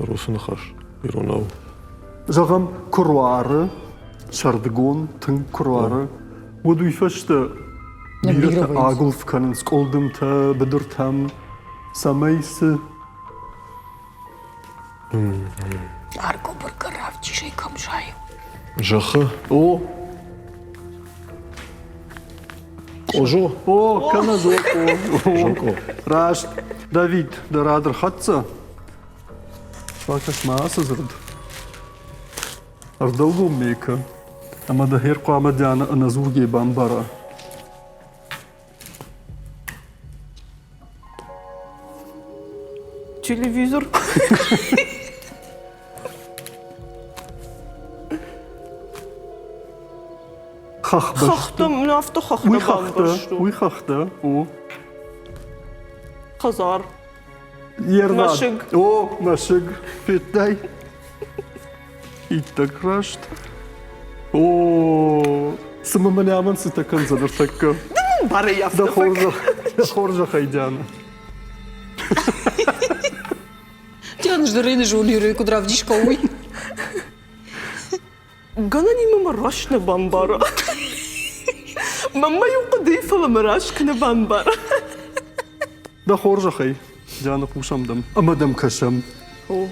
Русы ныхас иронау. Зӕгъӕм, куы руары, сӕрдыгон тынг куы руары, уӕд уый фӕстӕ бирӕтӕ агуылф кӕнынц къуылдымтӕ, быдыртӕм, цӕмӕй цы Аргуыбыргӕ равдисӕй кӕм зайы? Зӕххы. О. Къозо. О, кӕнӕ зокъо. Зокъо. Раст. Давид, дӕ рад ӕрхӕццӕ? Бакӕс ма ацы дзырд. Ӕрдӕлгом мекӕ, ӕмӕ дӕ хер хъуамӕ Диана ӕнӕдзургӕ бамбара. Телевизор. Хӕхбӕсты. Хӕхтӕ, афтӕ хӕхтӕ Уый хӕхтӕ, бамбӕрстон. уый хӕхтӕ, о. Хӕдзар. Ервад. Мӕсыг. О, мӕсыг. Федтай? Иттӕг раст. О, цымӕ мӕнӕ амӕн цытӕ кӕндзӕн ныртӕккӕ? Барӕй афтӕ Дӕ хорзӕх, дӕ хорзӕхӕй, Диана. Диана ж зоны, куыд равдисгӕ уый. Гӕнӕнимӕ мӕ раст нӕ бамбара. Мӕнмӕ иу хъуыдыйы, фӕлӕ мӕ раст куы нӕ бамбара. Дӕ хорзӕхӕй, Диана, хъусӕм дӕм ӕмӕ дӕм кӕсӕм. О,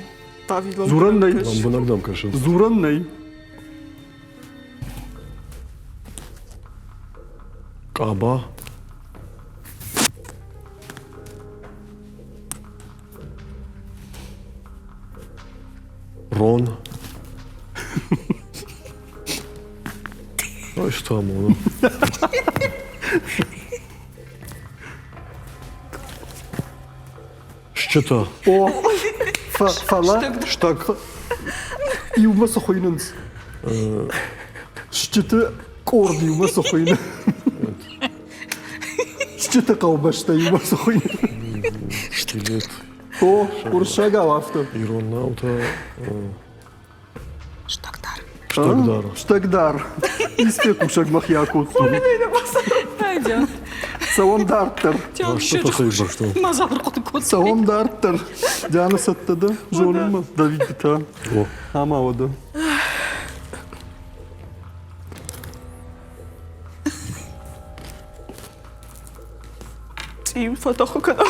Давид Дзурӕн нӕй. Лӕмбынӕг дӕм кӕсын. Дзурӕн нӕй. Къаба. Рон. Ой, что амоны? Счета. О, фӕлӕ Штаг. Иумӕ цы хуыйнынц? Стджыты къорд иумӕ цы хуыйны? Стджыты хъӕубӕстӕ иумӕ цы хуыйны? Скелет. О, уырыссагау афтӕ. Иронау та Стӕгдар. Стӕгдар. Стӕгдар. Исте кусӕг мӕхи акодтон. Цӕуӕм дарддӕр. Цӕуӕм дарддӕр. Диана цӕттӕ дӕ? Зонынмӕ? Давид та? Ӕмӕ уӕдӕ. Цъиу фӕтӕхы кӕна.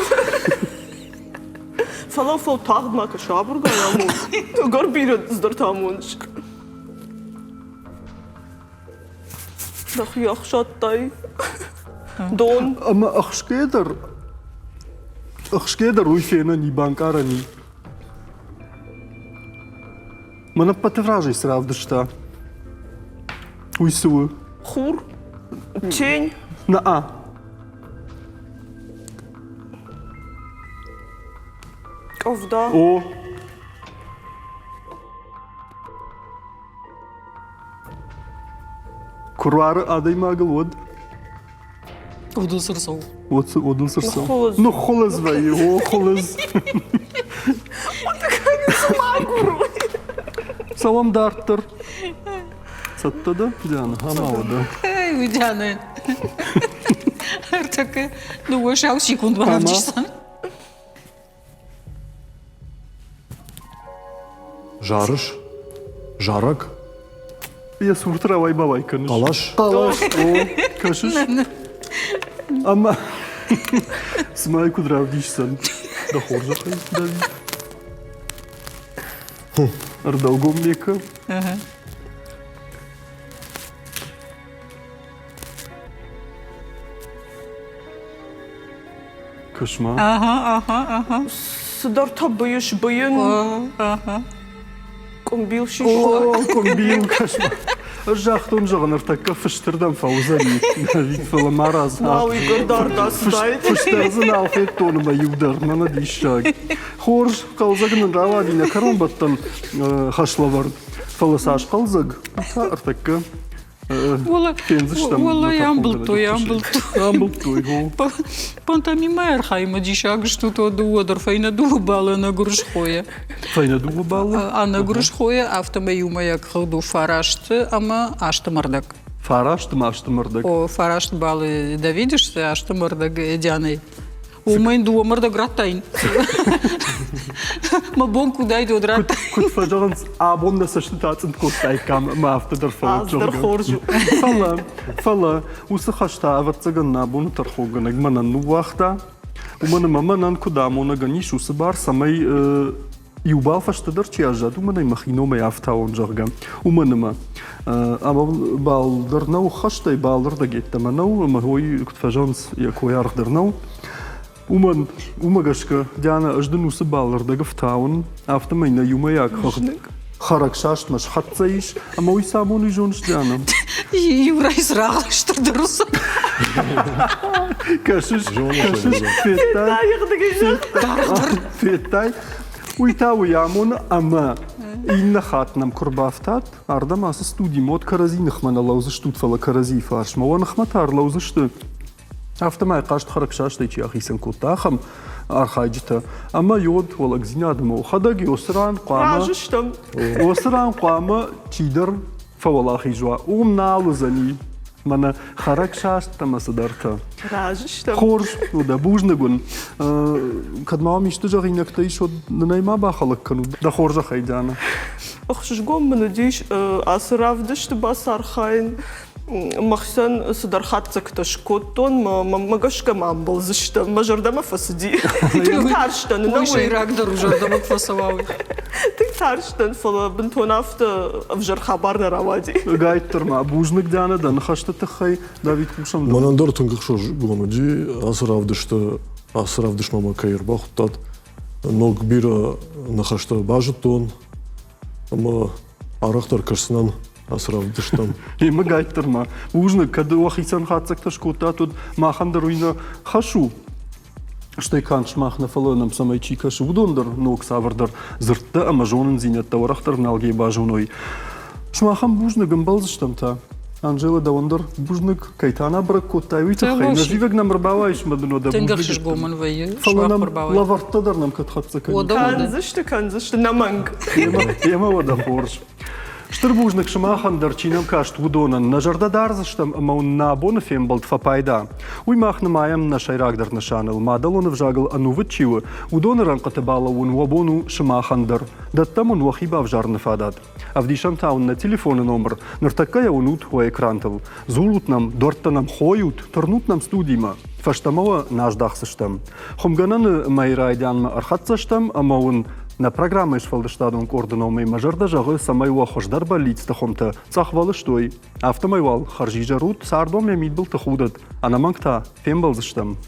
Фӕлӕ фӕл тагъд ма кӕс абыргӕ амон. Ӕгӕр бирӕ цыдӕртӕ амоныс. Дӕхи ӕхсадтай. Дон. Ӕмӕ ӕхсгӕ дӕр ӕхсгӕ дӕр уый фенӕн и, банкъарӕн и. Мӕн ӕппӕты разӕй цы равдыста? Уый цы у? Хур? Тень? На-а. Къӕвда? О. Куы руары адӕймагыл, уӕд? Уыдон цы рцӕуы? Уыдон цы рцӕуы? Ныххуылыдз вӕййы, о, хуылыдз. Цӕуӕм дарддӕр. Цӕттӕ дӕ, Диана? Ӕмӕ уӕдӕ. Эй, Диана. Ӕртӕккӕ дыууӕ сау секунд бавдисдзӕн. Зарыс? Зарӕг? Йӕ цурты рауай-бауай кӕныс. Хъӕлӕс? Хъӕлӕс, о, кӕсыс? Ӕмӕ цымӕ куыд равдисдзӕн? Дӕ хорзӕхӕй, Давид. Ӕрдӕлгом мекӕ. Кӕс-ма. Ага, ага, ага. Цыдӕртӕ быйыс быйын. Ага. Къуымбил систа. О, къуымбил, кӕс-ма. Ӕз загътон, зӕгъын, ӕртӕккӕ фыстырдӕм фӕуыдзӕни, Давид, фӕлӕ марадз. Нал и гӕрдард ацыдаид. Фыстӕр дзы нал федтон ӕмӕ иу дӕр, мӕнӕ диссаг. Хорз, хъӕлдзӕг нын рауади нӕ кӕронбӕттӕн хӕслӕвӕрд. Фӕлӕ цас хъӕлдзӕг, та ӕртӕккӕ фендзыстӕм. Уӕлӕ амбылдтой, амбылдтой. Амбылдтой, хо. Пантомимӕ архайынмӕ диссаг стут, о дыууӕ дӕр фӕйнӕ дыууӕ баллы ӕнӕгуырысхойӕ. Фӕйнӕ дыууӕ баллы? Ӕнӕгуырысхойӕ, афтӕмӕй иумӕйаг хыгъд у фарасты ӕмӕ асты мӕрдӕг. Фараст ӕмӕ асты мӕрдӕг? О, фараст баллы Давиды сты, асты мӕрдӕг Дианӕй. Уымӕн дыууӕ мӕрдӕг радтаин. Мӕ бон куыдӕй уӕд радтаин. Куыд фӕзӕгъынц, абон нӕ цӕстытӕ ацъынд кодтаиккам ӕмӕ афтӕ дӕр фӕуӕд, дӕр хорз у. Фӕлӕ, фӕлӕ уыцы хӕстӕ, ӕвӕццӕгӕн, нӕ абоны тӕрхонгӕнӕг мӕнӕн ныууагъта. Уымӕн ӕмӕ мӕнӕн куыд амонӕгӕн ис уыцы бар, цӕмӕй иу бал фӕстӕдӕр чи аззад, уымӕн ӕй мӕхи номӕй афтауон, зӕгъгӕ. Уымӕн ӕмӕ ӕмӕ бал дӕр нӕу хӕстӕй, бал ӕрдӕг йеддӕмӕ нӕу, ӕмӕ уый, куыд фӕзӕгъынц, йӕ кой аргъ дӕр нӕу. Уымӕн, уымӕ гӕсгӕ, Диана, ӕз дын уыцы бал ӕрдӕг ӕфтауын, афтӕмӕй нӕ иумӕйаг хыгъд хӕрӕгсастмӕ схӕццӕ ис, ӕмӕ уый цы амоны, зоныс, Диана? Иу райс рагъ стырдӕр уыцы. Кӕсыс, кӕсыс, федтай? Федтай? Уый та уый амоны, ӕмӕ иннӕ хатт нӕм куы рбафтат, ардӕм ацы студимӕ уӕд кӕрӕдзи ныхмӕ нӕ лӕудзыстут, фӕлӕ кӕрӕдзийы фарсмӕ. Уӕ ныхмӕ та ӕрлӕудзысты Афтӕмӕй хъазт хӕрӕгсастӕй чи ахицӕн кодта, ахӕм архайджытӕ. Ӕмӕ йод уӕлӕгдзинадмӕ уӕхӕдӕг уыцы ран хъуамӕ Разы стӕм. Уыцы ран хъуамӕ чидӕр фӕуӕлахиз уа. Уым нал уыдзӕни мӕнӕ хӕрӕгсаст ӕмӕ цыдӕртӕ. Разы стӕм. Хорз, дӕ бузныг уын. Кӕд ма уӕм исты зӕгъинӕгтӕ ис, уӕд нын ӕй ма бахӕлӕг кӕнут. Дӕ хорзӕхӕй, Диана. Ӕхсызгон мын уыдис ацы равдысты бацархайын. Махсӕн цыдӕр хатдзӕгтӕ скодтон, мӕ гӕсгӕ ма ӕмбӕлдзыстӕм, мӕ зӕрдӕмӕ фӕцыди. Тынг тарстӕн. Уый сӕйрагдӕр у, зӕрдӕмӕ куы фӕцӕуа, уый. Тынг тарстӕн, фӕлӕ бынтон афтӕ ӕвзӕр хабар нӕ рауади. Гайттыр ма бузныг Диана дӕ ныхӕсты тыххӕй. Давид, хъусӕм дӕм. Мӕнӕн дӕр тынг ӕхсызгон уыди ацы равдысты, ацы равдыстмӕ мӕ кӕй ӕрбахуыдтат. Ног бирӕ ныхӕстӕ базыдтон ӕмӕ арӕхдӕр кӕсдзынӕн ацы равдыстӕм. Емӕ гайддӕр ма. Бузныг, кӕд уӕхицӕн хатдзӕгтӕ скодтат, уӕд махӕн дӕр уый нӕ хӕс у. Стӕй канд сымах нӕ, фӕлӕ нӕм цӕмӕй чи кӕсы, уыдон дӕр ног цавӕрдӕр дзырдтӕ ӕмӕ зонындзинӕдтӕ уӕрӕхдӕр налгӕй базоной. Сымахӕн бузныг, ӕмбӕлдзыстӕм та. Анжела, дӕуӕн дӕр бузныг, кӕй та нӕ бӕрӕг кодтай, уый тыххӕй. Нӕ зивӕг нӕм ӕрбауайыс мӕ дын уӕдӕ Тынг ӕхсызгон мын вӕййы. Фӕлӕ нӕм лӕвӕрттӕ дӕр нӕм кӕд хӕццӕ кӕнид. Кӕндзысты, кӕндзысты, нӕмӕнг. Емӕ уӕдӕ хорз. Стыр бузныг сымахӕн дӕр, чи нӕм каст, уыдонӕн. Нӕ зӕрдӕ дардзыстӕм ӕмӕ уын нӕ абоны фембӕлд фӕпайда. Уый мах нымайӕм нӕ сӕйрагдӕр нысаныл. Мадӕлон ӕвзагыл ӕнувыд чи у, уыдоны рӕнхъыты балӕууын уӕ бон у сымахӕн дӕр. Дӕттӕм уын уӕхи бавзарыны фадат. Ӕвдисӕм та уын нӕ телефоны номыр. Ныртӕккӕ йӕ уынут уӕ экрантыл. Дзурут нӕм, дуӕрттӕ нӕм хойут, тырнут нӕм студимӕ. Фӕстӕмӕ уӕ нӕ аздахдзыстӕм. Хуымгӕнӕны мӕйы райдианмӕ ӕрхӕццӕ стӕм ӕмӕ уын нӕ программӕйы сфӕлдыстадон къорды номӕй мӕ зӕрдӕ зӕгъы, цӕмӕй уӕ хуыздӕр бӕллицты хуымтӕ цъӕхвӕлыстой. Афтӕмӕй уал хӕрзизӕр ут, цардон мӕ мидбылты худӕд. Ӕнӕмӕнг та фембӕлдзыстӕм.